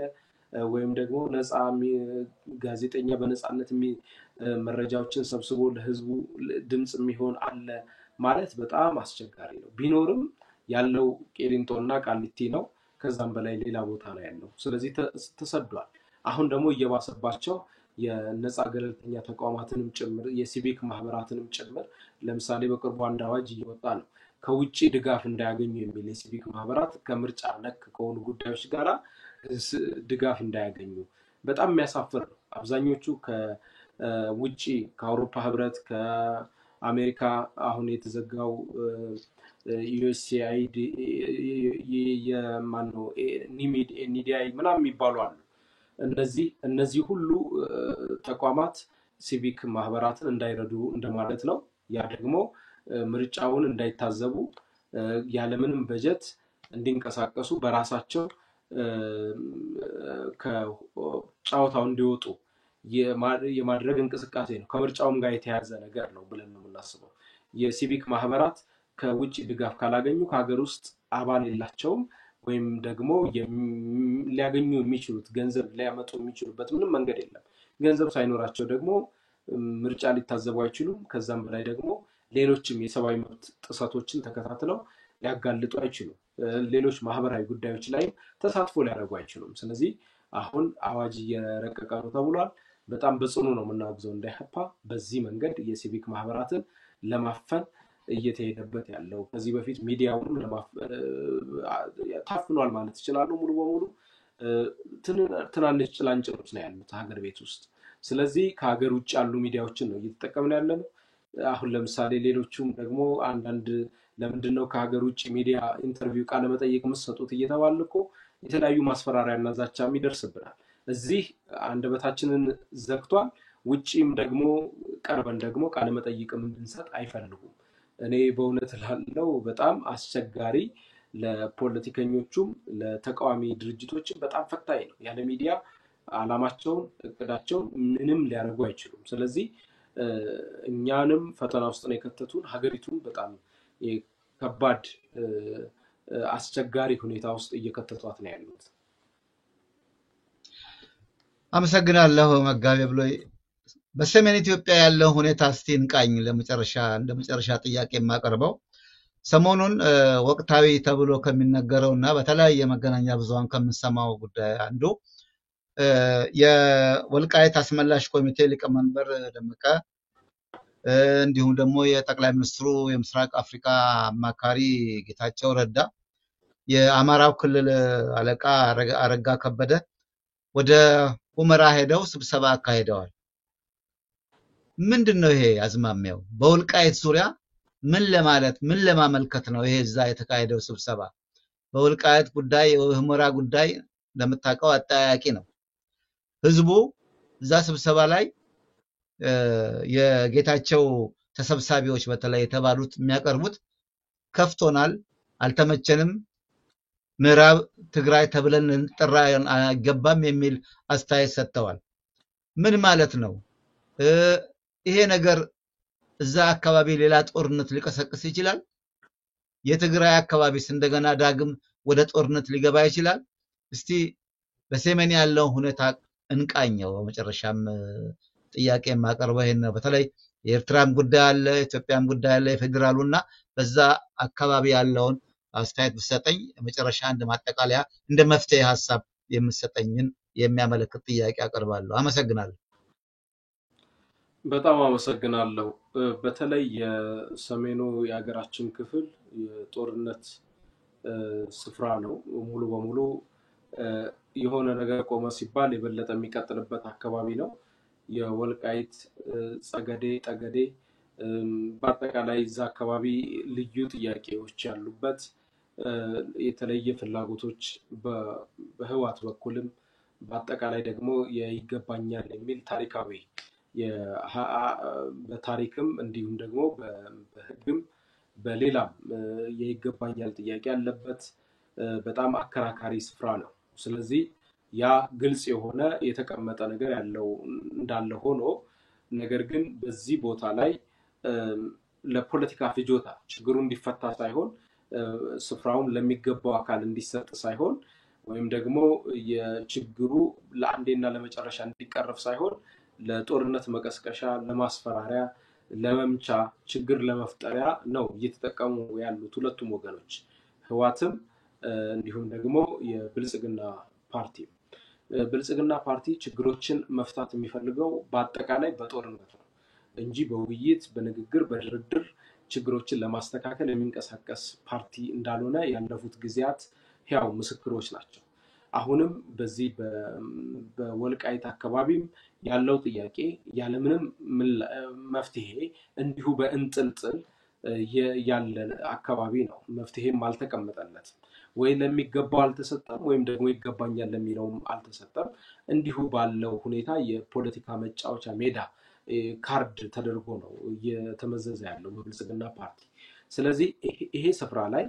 ወይም ደግሞ ነፃ ጋዜጠኛ በነፃነት መረጃዎችን ሰብስቦ ለህዝቡ ድምፅ የሚሆን አለ ማለት በጣም አስቸጋሪ ነው። ቢኖርም ያለው ቂሊንጦና ቃሊቲ ነው። ከዛም በላይ ሌላ ቦታ ነው ያለው። ስለዚህ ተሰዷል። አሁን ደግሞ እየባሰባቸው የነፃ ገለልተኛ ተቋማትንም ጭምር የሲቪክ ማህበራትንም ጭምር ለምሳሌ በቅርቡ አንድ አዋጅ እየወጣ ነው ከውጭ ድጋፍ እንዳያገኙ የሚል የሲቪክ ማህበራት ከምርጫ ነክ ከሆኑ ጉዳዮች ጋር ድጋፍ እንዳያገኙ በጣም የሚያሳፍር ነው። አብዛኞቹ ከውጭ ከአውሮፓ ህብረት፣ ከአሜሪካ አሁን የተዘጋው ዩኤስኤአይዲ የማነው ኒሚድ NDI ምናምን የሚባሉ አሉ። እነዚህ ሁሉ ተቋማት ሲቪክ ማህበራትን እንዳይረዱ እንደማለት ነው። ያ ደግሞ ምርጫውን እንዳይታዘቡ ያለምንም በጀት እንዲንቀሳቀሱ በራሳቸው ከጨዋታው እንዲወጡ የማድረግ እንቅስቃሴ ነው። ከምርጫውም ጋር የተያያዘ ነገር ነው ብለን ነው የምናስበው። የሲቪክ ማህበራት ከውጭ ድጋፍ ካላገኙ ከሀገር ውስጥ አባል የላቸውም ወይም ደግሞ ሊያገኙ የሚችሉት ገንዘብ ሊያመጡ የሚችሉበት ምንም መንገድ የለም። ገንዘብ ሳይኖራቸው ደግሞ ምርጫ ሊታዘቡ አይችሉም። ከዛም በላይ ደግሞ ሌሎችም የሰብአዊ መብት ጥሰቶችን ተከታትለው ሊያጋልጡ አይችሉም። ሌሎች ማህበራዊ ጉዳዮች ላይም ተሳትፎ ሊያደርጉ አይችሉም። ስለዚህ አሁን አዋጅ እየረቀቀ ነው ተብሏል። በጣም በጽኑ ነው የምናወግዘው እንደ ኢህአፓ በዚህ መንገድ የሲቪክ ማህበራትን ለማፈን እየተሄደበት ያለው። ከዚህ በፊት ሚዲያውንም ታፍኗል ማለት ይችላሉ ሙሉ በሙሉ። ትናንሽ ጭላንጭሎች ነው ያሉት ሀገር ቤት ውስጥ። ስለዚህ ከሀገር ውጭ ያሉ ሚዲያዎችን ነው እየተጠቀምን ያለ ነው። አሁን ለምሳሌ ሌሎቹም ደግሞ አንዳንድ ለምንድን ነው ከሀገር ውጭ ሚዲያ interview ቃለ መጠይቅ የምትሰጡት እየተባልን እኮ የተለያዩ ማስፈራሪያና ዛቻም ይደርስብናል። እዚህ አንደበታችንን ዘግቷል። ውጪም ደግሞ ቀርበን ደግሞ ቃለ መጠይቅም እንድንሰጥ አይፈልጉም። እኔ በእውነት እላለሁ በጣም አስቸጋሪ ለፖለቲከኞቹም ለተቃዋሚ ድርጅቶችም በጣም ፈታኝ ነው። ያለ ሚዲያ አላማቸውን እቅዳቸውን ምንም ሊያደርጉ አይችሉም። ስለዚህ እኛንም ፈተና ውስጥ ነው የከተቱን። ሀገሪቱን በጣም ከባድ አስቸጋሪ ሁኔታ ውስጥ እየከተቷት ነው ያሉት። አመሰግናለሁ መጋቤ ብሎይ። በሰሜን ኢትዮጵያ ያለው ሁኔታ እስቲ እንቃኝ። ለመጨረሻ እንደ መጨረሻ ጥያቄ የማቀርበው ሰሞኑን ወቅታዊ ተብሎ ከሚነገረው እና በተለያየ መገናኛ ብዙኃን ከምንሰማው ጉዳይ አንዱ የወልቃይት አስመላሽ ኮሚቴ ሊቀመንበር ደመቀ እንዲሁም ደግሞ የጠቅላይ ሚኒስትሩ የምስራቅ አፍሪካ አማካሪ ጌታቸው ረዳ፣ የአማራው ክልል አለቃ አረጋ ከበደ ወደ ሁመራ ሄደው ስብሰባ አካሂደዋል። ምንድን ነው ይሄ አዝማሚያው? በወልቃይት ዙሪያ ምን ለማለት ምን ለማመልከት ነው ይሄ እዛ የተካሄደው ስብሰባ? በወልቃይት ጉዳይ የሁመራ ጉዳይ እንደምታውቀው አጠያያቂ ነው። ህዝቡ እዛ ስብሰባ ላይ የጌታቸው ተሰብሳቢዎች በተለይ የተባሉት የሚያቀርቡት ከፍቶናል፣ አልተመቸንም፣ ምዕራብ ትግራይ ተብለን ልንጠራ አይገባም የሚል አስተያየት ሰጥተዋል። ምን ማለት ነው? ይሄ ነገር እዛ አካባቢ ሌላ ጦርነት ሊቀሰቅስ ይችላል። የትግራይ አካባቢስ እንደገና ዳግም ወደ ጦርነት ሊገባ ይችላል። እስቲ በሰሜን ያለውን ሁኔታ እንቃኘው። በመጨረሻም ጥያቄ የማቀርበው ይሄን ነው። በተለይ የኤርትራም ጉዳይ አለ፣ የኢትዮጵያም ጉዳይ አለ፣ የፌዴራሉና በዛ አካባቢ ያለውን አስተያየት ብትሰጠኝ መጨረሻ እንደ ማጠቃለያ እንደ መፍትሄ ሀሳብ የምትሰጠኝን የሚያመለክት ጥያቄ አቀርባለሁ። አመሰግናለሁ። በጣም አመሰግናለሁ። በተለይ የሰሜኑ የሀገራችን ክፍል የጦርነት ስፍራ ነው። ሙሉ በሙሉ የሆነ ነገር ቆመ ሲባል የበለጠ የሚቀጥልበት አካባቢ ነው። የወልቃይት ጸገዴ፣ ጠገዴ በአጠቃላይ እዛ አካባቢ ልዩ ጥያቄዎች ያሉበት የተለየ ፍላጎቶች በህወሓት በኩልም በአጠቃላይ ደግሞ ይገባኛል የሚል ታሪካዊ በታሪክም እንዲሁም ደግሞ በህግም በሌላም የይገባኛል ጥያቄ ያለበት በጣም አከራካሪ ስፍራ ነው። ስለዚህ ያ ግልጽ የሆነ የተቀመጠ ነገር ያለው እንዳለ ሆኖ ነገር ግን በዚህ ቦታ ላይ ለፖለቲካ ፍጆታ ችግሩ እንዲፈታ ሳይሆን ስፍራውን ለሚገባው አካል እንዲሰጥ ሳይሆን ወይም ደግሞ የችግሩ ለአንዴና ለመጨረሻ እንዲቀረፍ ሳይሆን ለጦርነት መቀስቀሻ፣ ለማስፈራሪያ፣ ለመምቻ፣ ችግር ለመፍጠሪያ ነው እየተጠቀሙ ያሉት ሁለቱም ወገኖች ህወሓትም እንዲሁም ደግሞ የብልጽግና ፓርቲ። ብልጽግና ፓርቲ ችግሮችን መፍታት የሚፈልገው በአጠቃላይ በጦርነት ነው እንጂ በውይይት፣ በንግግር፣ በድርድር ችግሮችን ለማስተካከል የሚንቀሳቀስ ፓርቲ እንዳልሆነ ያለፉት ጊዜያት ሕያው ምስክሮች ናቸው። አሁንም በዚህ በወልቃይት አካባቢም ያለው ጥያቄ ያለምንም መፍትሄ እንዲሁ በእንጥልጥል ያለ አካባቢ ነው። መፍትሄም አልተቀመጠለትም። ወይ ለሚገባው አልተሰጠም፣ ወይም ደግሞ ይገባኛል ለሚለውም አልተሰጠም። እንዲሁ ባለው ሁኔታ የፖለቲካ መጫወቻ ሜዳ ካርድ ተደርጎ ነው እየተመዘዘ ያለው በብልጽግና ፓርቲ። ስለዚህ ይሄ ስፍራ ላይ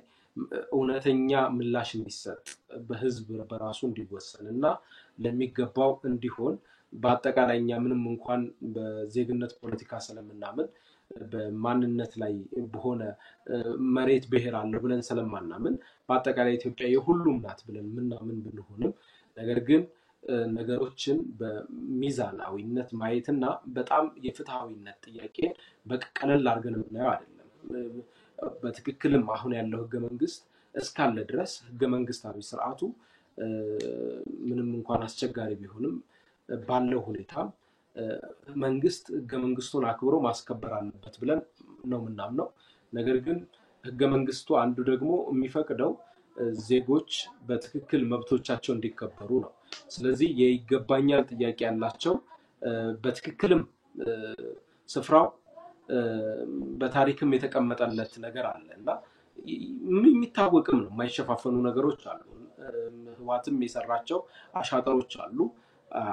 እውነተኛ ምላሽ እንዲሰጥ በህዝብ በራሱ እንዲወሰን እና ለሚገባው እንዲሆን በአጠቃላይ እኛ ምንም እንኳን በዜግነት ፖለቲካ ስለምናምን በማንነት ላይ በሆነ መሬት ብሔር አለው ብለን ስለማናምን በአጠቃላይ ኢትዮጵያ የሁሉም ናት ብለን ምናምን ብንሆንም ነገር ግን ነገሮችን በሚዛናዊነት ማየትና በጣም የፍትሃዊነት ጥያቄ በቀለል አድርገን የምናየው አይደለም። በትክክልም አሁን ያለው ህገ መንግስት እስካለ ድረስ ህገ መንግስታዊ ስርዓቱ ምንም እንኳን አስቸጋሪ ቢሆንም ባለው ሁኔታ መንግስት ህገ መንግስቱን አክብሮ ማስከበር አለበት ብለን ነው የምናምነው። ነገር ግን ህገ መንግስቱ አንዱ ደግሞ የሚፈቅደው ዜጎች በትክክል መብቶቻቸው እንዲከበሩ ነው። ስለዚህ የይገባኛል ጥያቄ ያላቸው በትክክልም ስፍራው በታሪክም የተቀመጠለት ነገር አለ እና የሚታወቅም ነው። የማይሸፋፈኑ ነገሮች አሉ። ህወሓትም የሰራቸው አሻጥሮች አሉ።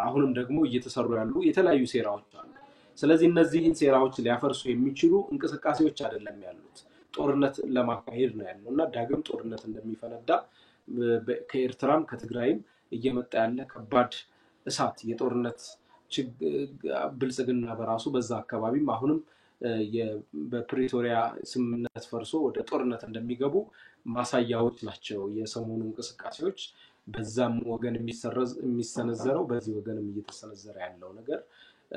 አሁንም ደግሞ እየተሰሩ ያሉ የተለያዩ ሴራዎች አሉ። ስለዚህ እነዚህን ሴራዎች ሊያፈርሱ የሚችሉ እንቅስቃሴዎች አይደለም ያሉት፣ ጦርነት ለማካሄድ ነው ያለው እና ዳግም ጦርነት እንደሚፈነዳ ከኤርትራም ከትግራይም እየመጣ ያለ ከባድ እሳት የጦርነት ብልጽግና በራሱ በዛ አካባቢም አሁንም በፕሪቶሪያ ስምምነት ፈርሶ ወደ ጦርነት እንደሚገቡ ማሳያዎች ናቸው የሰሞኑ እንቅስቃሴዎች። በዛም ወገን የሚሰነዘረው በዚህ ወገንም እየተሰነዘረ ያለው ነገር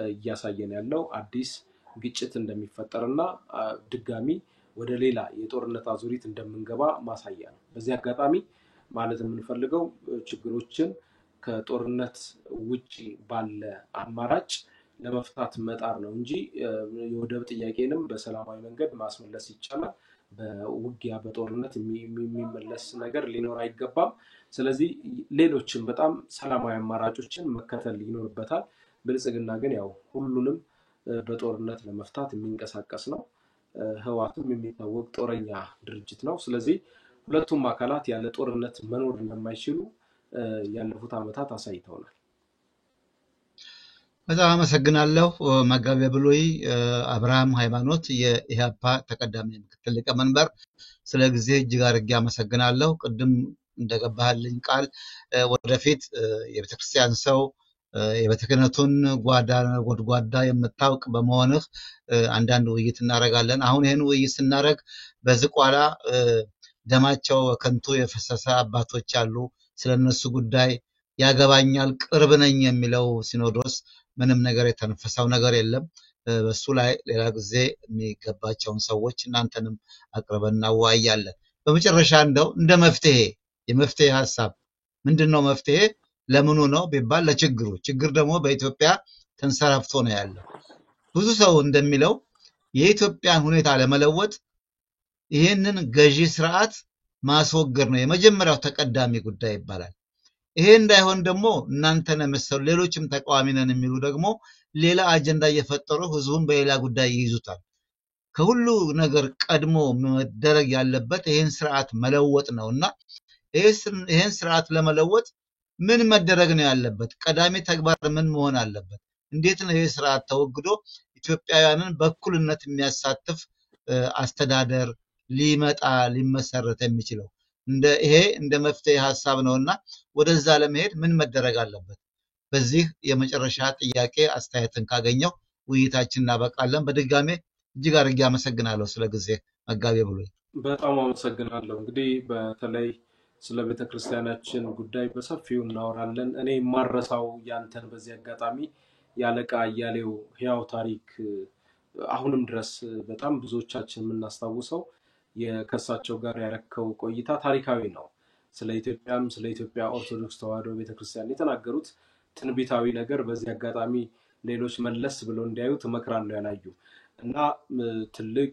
እያሳየን ያለው አዲስ ግጭት እንደሚፈጠርና ድጋሚ ወደ ሌላ የጦርነት አዙሪት እንደምንገባ ማሳያ ነው። በዚህ አጋጣሚ ማለት የምንፈልገው ችግሮችን ከጦርነት ውጪ ባለ አማራጭ ለመፍታት መጣር ነው እንጂ የወደብ ጥያቄንም በሰላማዊ መንገድ ማስመለስ ይቻላል። በውጊያ በጦርነት የሚመለስ ነገር ሊኖር አይገባም። ስለዚህ ሌሎችም በጣም ሰላማዊ አማራጮችን መከተል ይኖርበታል። ብልጽግና ግን ያው ሁሉንም በጦርነት ለመፍታት የሚንቀሳቀስ ነው። ህወሓትም የሚታወቅ ጦረኛ ድርጅት ነው። ስለዚህ ሁለቱም አካላት ያለ ጦርነት መኖር እንደማይችሉ ያለፉት ዓመታት አሳይተውናል። በጣም አመሰግናለሁ መጋቤ ብሉይ አብርሃም ሃይማኖት፣ የኢህአፓ ተቀዳሚ ምክትል ሊቀመንበር፣ ስለ ጊዜ እጅግ አድርጌ አመሰግናለሁ። ቅድም እንደገባህልኝ ቃል ወደፊት የቤተክርስቲያን ሰው የቤተ ክህነቱን ጓዳ ጎድጓዳ የምታውቅ በመሆንህ አንዳንድ ውይይት እናደርጋለን። አሁን ይህን ውይይት ስናደርግ በዝቋላ ደማቸው ከንቱ የፈሰሰ አባቶች አሉ። ስለነሱ ጉዳይ ያገባኛል፣ ቅርብ ነኝ የሚለው ሲኖዶስ ምንም ነገር የተነፈሰው ነገር የለም። በሱ ላይ ሌላ ጊዜ የሚገባቸውን ሰዎች እናንተንም አቅርበን እናወያያለን። በመጨረሻ እንደው እንደ መፍትሄ፣ የመፍትሄ ሀሳብ ምንድን ነው? መፍትሄ ለምኑ ነው ቢባል ለችግሩ። ችግር ደግሞ በኢትዮጵያ ተንሰራፍቶ ነው ያለው። ብዙ ሰው እንደሚለው የኢትዮጵያን ሁኔታ ለመለወጥ ይህንን ገዢ ስርዓት ማስወገድ ነው የመጀመሪያው ተቀዳሚ ጉዳይ ይባላል። ይሄ እንዳይሆን ደግሞ እናንተን የመሰሉ ሌሎችም ተቃዋሚ ነን የሚሉ ደግሞ ሌላ አጀንዳ እየፈጠሩ ህዝቡን በሌላ ጉዳይ ይይዙታል። ከሁሉ ነገር ቀድሞ መደረግ ያለበት ይህን ስርዓት መለወጥ ነው እና ይህን ስርዓት ለመለወጥ ምን መደረግ ነው ያለበት? ቀዳሚ ተግባር ምን መሆን አለበት? እንዴት ነው ይህ ስርዓት ተወግዶ ኢትዮጵያውያንን በእኩልነት የሚያሳትፍ አስተዳደር ሊመጣ ሊመሰረት የሚችለው? ይሄ እንደ መፍትሄ ሀሳብ ነውና ወደዛ ለመሄድ ምን መደረግ አለበት? በዚህ የመጨረሻ ጥያቄ አስተያየትን ካገኘው ውይይታችን እናበቃለን። በድጋሜ እጅግ አድርጌ አመሰግናለሁ ስለ ጊዜ መጋቤ ብሉይ። በጣም አመሰግናለሁ። እንግዲህ በተለይ ስለ ቤተክርስቲያናችን ጉዳይ በሰፊው እናወራለን። እኔ የማረሳው ያንተን በዚህ አጋጣሚ ያለቃ አያሌው ህያው ታሪክ አሁንም ድረስ በጣም ብዙዎቻችን የምናስታውሰው የከሳቸው ጋር ያረከው ቆይታ ታሪካዊ ነው። ስለ ኢትዮጵያም ስለ ኢትዮጵያ ኦርቶዶክስ ተዋሕዶ ቤተክርስቲያን የተናገሩት ትንቢታዊ ነገር በዚህ አጋጣሚ ሌሎች መለስ ብለው እንዲያዩት እመክራለሁ ያላዩ እና ትልቅ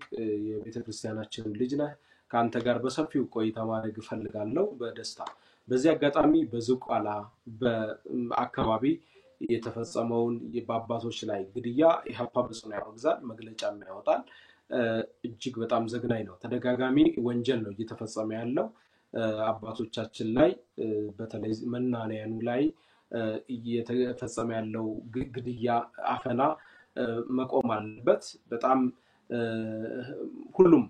የቤተክርስቲያናችን ልጅ ነህ። ከአንተ ጋር በሰፊው ቆይታ ማድረግ እፈልጋለሁ በደስታ። በዚህ አጋጣሚ በዝቋላ በአካባቢ የተፈጸመውን በአባቶች ላይ ግድያ ኢህአፓ በጽኑ ያወግዛል፣ መግለጫም ያወጣል። እጅግ በጣም ዘግናኝ ነው። ተደጋጋሚ ወንጀል ነው እየተፈጸመ ያለው አባቶቻችን ላይ፣ በተለይ መናንያኑ ላይ እየተፈጸመ ያለው ግድያ፣ አፈና መቆም አለበት። በጣም ሁሉም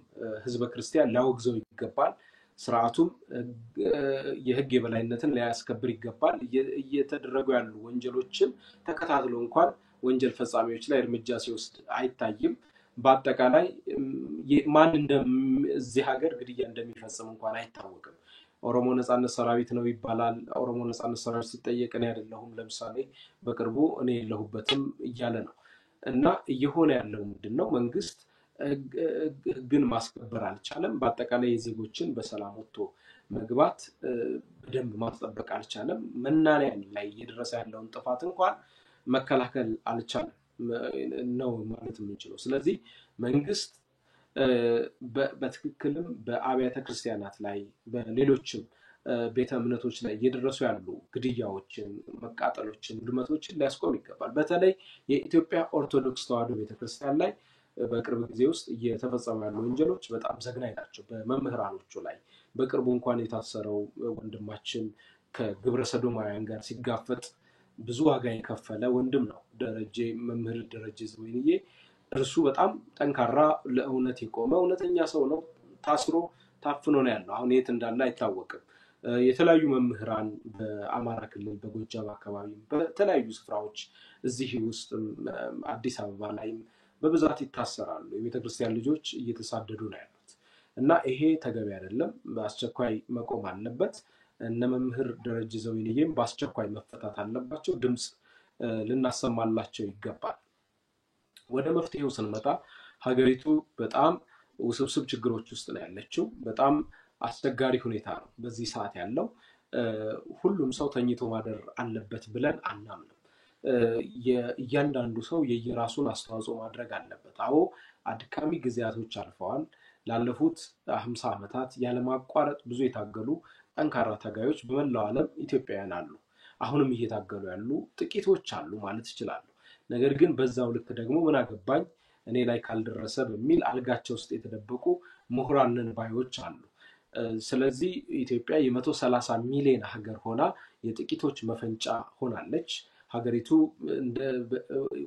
ህዝበ ክርስቲያን ሊያወግዘው ይገባል። ስርዓቱም የህግ የበላይነትን ሊያስከብር ይገባል። እየተደረጉ ያሉ ወንጀሎችን ተከታትሎ እንኳን ወንጀል ፈጻሚዎች ላይ እርምጃ ሲወስድ አይታይም። በአጠቃላይ ማን እዚህ ሀገር ግድያ እንደሚፈጽም እንኳን አይታወቅም። ኦሮሞ ነጻነት ሰራዊት ነው ይባላል። ኦሮሞ ነጻነት ሰራዊት ሲጠየቅ እኔ አይደለሁም፣ ለምሳሌ በቅርቡ እኔ የለሁበትም እያለ ነው። እና እየሆነ ያለው ምንድን ነው? መንግስት ህግን ማስከበር አልቻለም። በአጠቃላይ የዜጎችን በሰላም ወጥቶ መግባት በደንብ ማስጠበቅ አልቻለም። መናንያን ላይ እየደረሰ ያለውን ጥፋት እንኳን መከላከል አልቻለም ነው ማለት የምንችለው። ስለዚህ መንግስት በትክክልም በአብያተ ክርስቲያናት ላይ በሌሎችም ቤተ እምነቶች ላይ እየደረሱ ያሉ ግድያዎችን፣ መቃጠሎችን፣ ውድመቶችን ሊያስቆም ይገባል። በተለይ የኢትዮጵያ ኦርቶዶክስ ተዋሕዶ ቤተክርስቲያን ላይ በቅርብ ጊዜ ውስጥ እየተፈጸሙ ያሉ ወንጀሎች በጣም ዘግናኝ ናቸው። በመምህራኖቹ ላይ በቅርቡ እንኳን የታሰረው ወንድማችን ከግብረ ሰዶማውያን ጋር ሲጋፈጥ ብዙ ዋጋ የከፈለ ወንድም ነው፣ ደረጀ፣ መምህር ደረጀ ዘወይንዬ። እርሱ በጣም ጠንካራ ለእውነት የቆመ እውነተኛ ሰው ነው። ታስሮ ታፍኖ ነው ያለው። አሁን የት እንዳለ አይታወቅም። የተለያዩ መምህራን በአማራ ክልል በጎጃም አካባቢ በተለያዩ ስፍራዎች እዚህ ውስጥም አዲስ አበባ ላይም በብዛት ይታሰራሉ። የቤተክርስቲያን ልጆች እየተሳደዱ ነው ያሉት እና ይሄ ተገቢ አይደለም። በአስቸኳይ መቆም አለበት። እነ መምህር ደረጀ ዘወይንዬም በአስቸኳይ መፈታት አለባቸው። ድምፅ ልናሰማላቸው ይገባል። ወደ መፍትሄው ስንመጣ ሀገሪቱ በጣም ውስብስብ ችግሮች ውስጥ ነው ያለችው። በጣም አስቸጋሪ ሁኔታ ነው በዚህ ሰዓት ያለው። ሁሉም ሰው ተኝቶ ማደር አለበት ብለን አናምንም። እያንዳንዱ ሰው የየራሱን አስተዋጽኦ ማድረግ አለበት። አዎ አድካሚ ጊዜያቶች አልፈዋል። ላለፉት 50 ዓመታት ያለማቋረጥ ብዙ የታገሉ ጠንካራ ታጋዮች በመላው ዓለም ኢትዮጵያውያን አሉ። አሁንም እየታገሉ ያሉ ጥቂቶች አሉ ማለት ይችላሉ። ነገር ግን በዛው ልክ ደግሞ ምን አገባኝ እኔ ላይ ካልደረሰ በሚል አልጋቸው ውስጥ የተደበቁ ምሁራን ነን ባዮች አሉ። ስለዚህ ኢትዮጵያ የ130 ሚሊዮን ሀገር ሆና የጥቂቶች መፈንጫ ሆናለች። ሀገሪቱ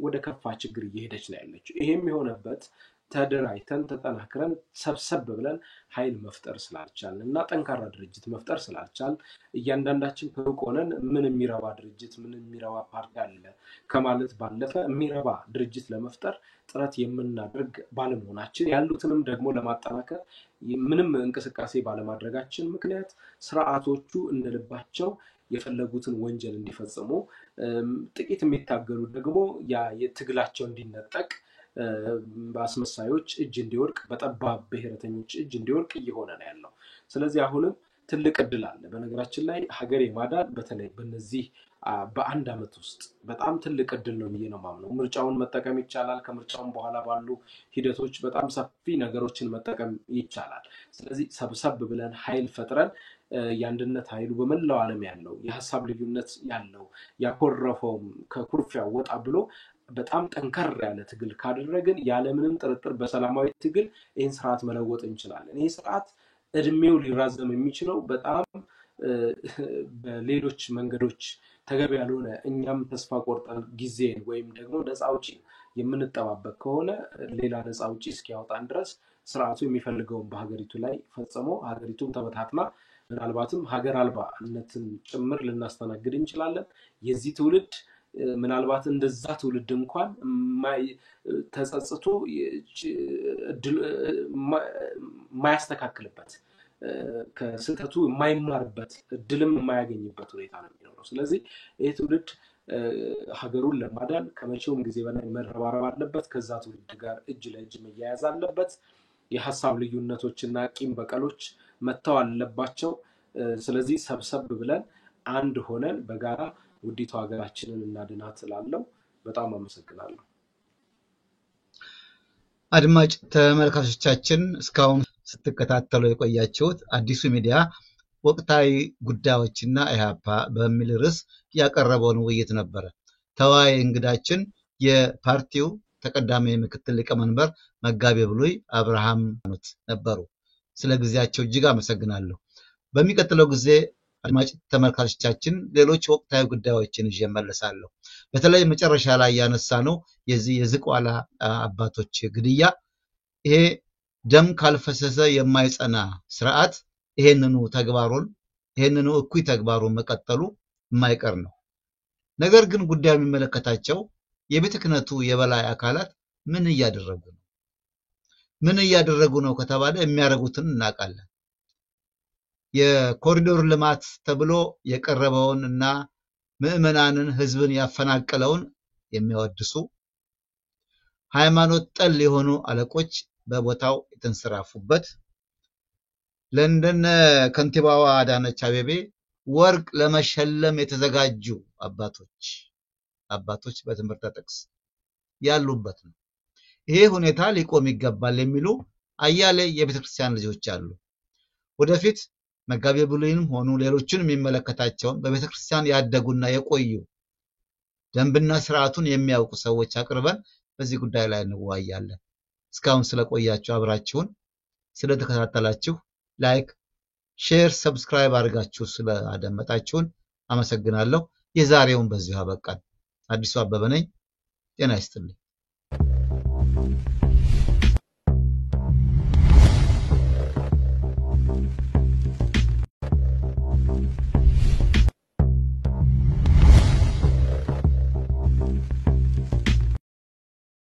ወደ ከፋ ችግር እየሄደች ነው ያለችው። ይሄም የሆነበት ተደራጅተን ተጠናክረን ሰብሰብ ብለን ኃይል መፍጠር ስላልቻልን እና ጠንካራ ድርጅት መፍጠር ስላልቻል፣ እያንዳንዳችን ከሩቅ ሆነን ምን የሚረባ ድርጅት ምን የሚረባ ፓርቲ አለ ከማለት ባለፈ የሚረባ ድርጅት ለመፍጠር ጥረት የምናደርግ ባለመሆናችን፣ ያሉትንም ደግሞ ለማጠናከር ምንም እንቅስቃሴ ባለማድረጋችን ምክንያት ስርዓቶቹ እንደልባቸው የፈለጉትን ወንጀል እንዲፈጽሙ፣ ጥቂት የሚታገሉ ደግሞ ያ የትግላቸው እንዲነጠቅ፣ በአስመሳዮች እጅ እንዲወድቅ፣ በጠባብ ብሔረተኞች እጅ እንዲወድቅ እየሆነ ነው ያለው። ስለዚህ አሁንም ትልቅ እድል አለ። በነገራችን ላይ ሀገር የማዳን በተለይ በነዚህ በአንድ ዓመት ውስጥ በጣም ትልቅ እድል ነው ብዬ ነው የማምነው። ምርጫውን መጠቀም ይቻላል። ከምርጫውን በኋላ ባሉ ሂደቶች በጣም ሰፊ ነገሮችን መጠቀም ይቻላል። ስለዚህ ሰብሰብ ብለን ኃይል ፈጥረን የአንድነት ኃይሉ በመላው ዓለም ያለው የሀሳብ ልዩነት ያለው ያኮረፈውም ከኩርፊያው ወጣ ብሎ በጣም ጠንከር ያለ ትግል ካደረግን ያለምንም ጥርጥር በሰላማዊ ትግል ይህን ስርዓት መለወጥ እንችላለን። ይህ ስርዓት እድሜው ሊራዘም የሚችለው በጣም በሌሎች መንገዶች ተገቢ ያልሆነ እኛም ተስፋ ቆርጠን ጊዜን ወይም ደግሞ ነፃ አውጪ የምንጠባበቅ ከሆነ ሌላ ነፃ አውጪ እስኪያወጣን ድረስ ስርዓቱ የሚፈልገውን በሀገሪቱ ላይ ፈጽሞ ሀገሪቱን ተበታትና ምናልባትም ሀገር አልባነትን ጭምር ልናስተናግድ እንችላለን። የዚህ ትውልድ ምናልባት እንደዛ ትውልድ እንኳን ተጸጽቶ የማያስተካክልበት፣ ከስህተቱ የማይማርበት፣ እድልም የማያገኝበት ሁኔታ ነው የሚኖረው። ስለዚህ ይህ ትውልድ ሀገሩን ለማዳን ከመቼውም ጊዜ በላይ መረባረብ አለበት። ከዛ ትውልድ ጋር እጅ ለእጅ መያያዝ አለበት። የሀሳብ ልዩነቶችና ቂም በቀሎች መተው አለባቸው። ስለዚህ ሰብሰብ ብለን አንድ ሆነን በጋራ ውዲቷ ሀገራችንን እናድናት እላለሁ። በጣም አመሰግናለሁ። አድማጭ ተመልካቾቻችን፣ እስካሁን ስትከታተሉ የቆያችሁት አዲሱ ሚዲያ ወቅታዊ ጉዳዮችና ኢህአፓ በሚል ርዕስ ያቀረበውን ውይይት ነበረ። ተወያይ እንግዳችን የፓርቲው ተቀዳሚ ምክትል ሊቀመንበር መጋቤ ብሉይ አብርሃም ነበሩ። ስለ ጊዜያቸው እጅግ አመሰግናለሁ። በሚቀጥለው ጊዜ አድማጭ ተመልካቾቻችን ሌሎች ወቅታዊ ጉዳዮችን ይዤ እመለሳለሁ። በተለይ መጨረሻ ላይ ያነሳነው የዚህ የዝቋላ አባቶች ግድያ፣ ይሄ ደም ካልፈሰሰ የማይጸና ስርዓት ይሄንኑ ተግባሩን፣ ይሄንኑ እኩይ ተግባሩን መቀጠሉ የማይቀር ነው። ነገር ግን ጉዳዩ የሚመለከታቸው የቤተ ክህነቱ የበላይ አካላት ምን እያደረጉ ነው? ምን እያደረጉ ነው ከተባለ የሚያደርጉትን እናውቃለን። የኮሪዶር ልማት ተብሎ የቀረበውን እና ምዕመናንን ህዝብን ያፈናቀለውን የሚያወድሱ ሃይማኖት ጠል የሆኑ አለቆች በቦታው የተንሰራፉበት፣ ለእንደነ ከንቲባዋ አዳነች አቤቤ ወርቅ ለመሸለም የተዘጋጁ አባቶች በትምህርተ ጥቅስ ያሉበት ነው። ይሄ ሁኔታ ሊቆም ይገባል የሚሉ አያሌ የቤተክርስቲያን ልጆች አሉ። ወደፊት መጋቤ ብሉይንም ሆኑ ሌሎችን የሚመለከታቸውን በቤተክርስቲያን ያደጉና የቆዩ ደንብና ስርዓቱን የሚያውቁ ሰዎች አቅርበን በዚህ ጉዳይ ላይ እንወያያለን። እስካሁን ስለቆያችሁ፣ አብራችሁን ስለተከታተላችሁ፣ like፣ share፣ subscribe አድርጋችሁ ስለአደመጣችሁን አመሰግናለሁ። የዛሬውን በዚሁ አበቃን። አዲሱ አበበ ነኝ። ጤና ይስጥልኝ።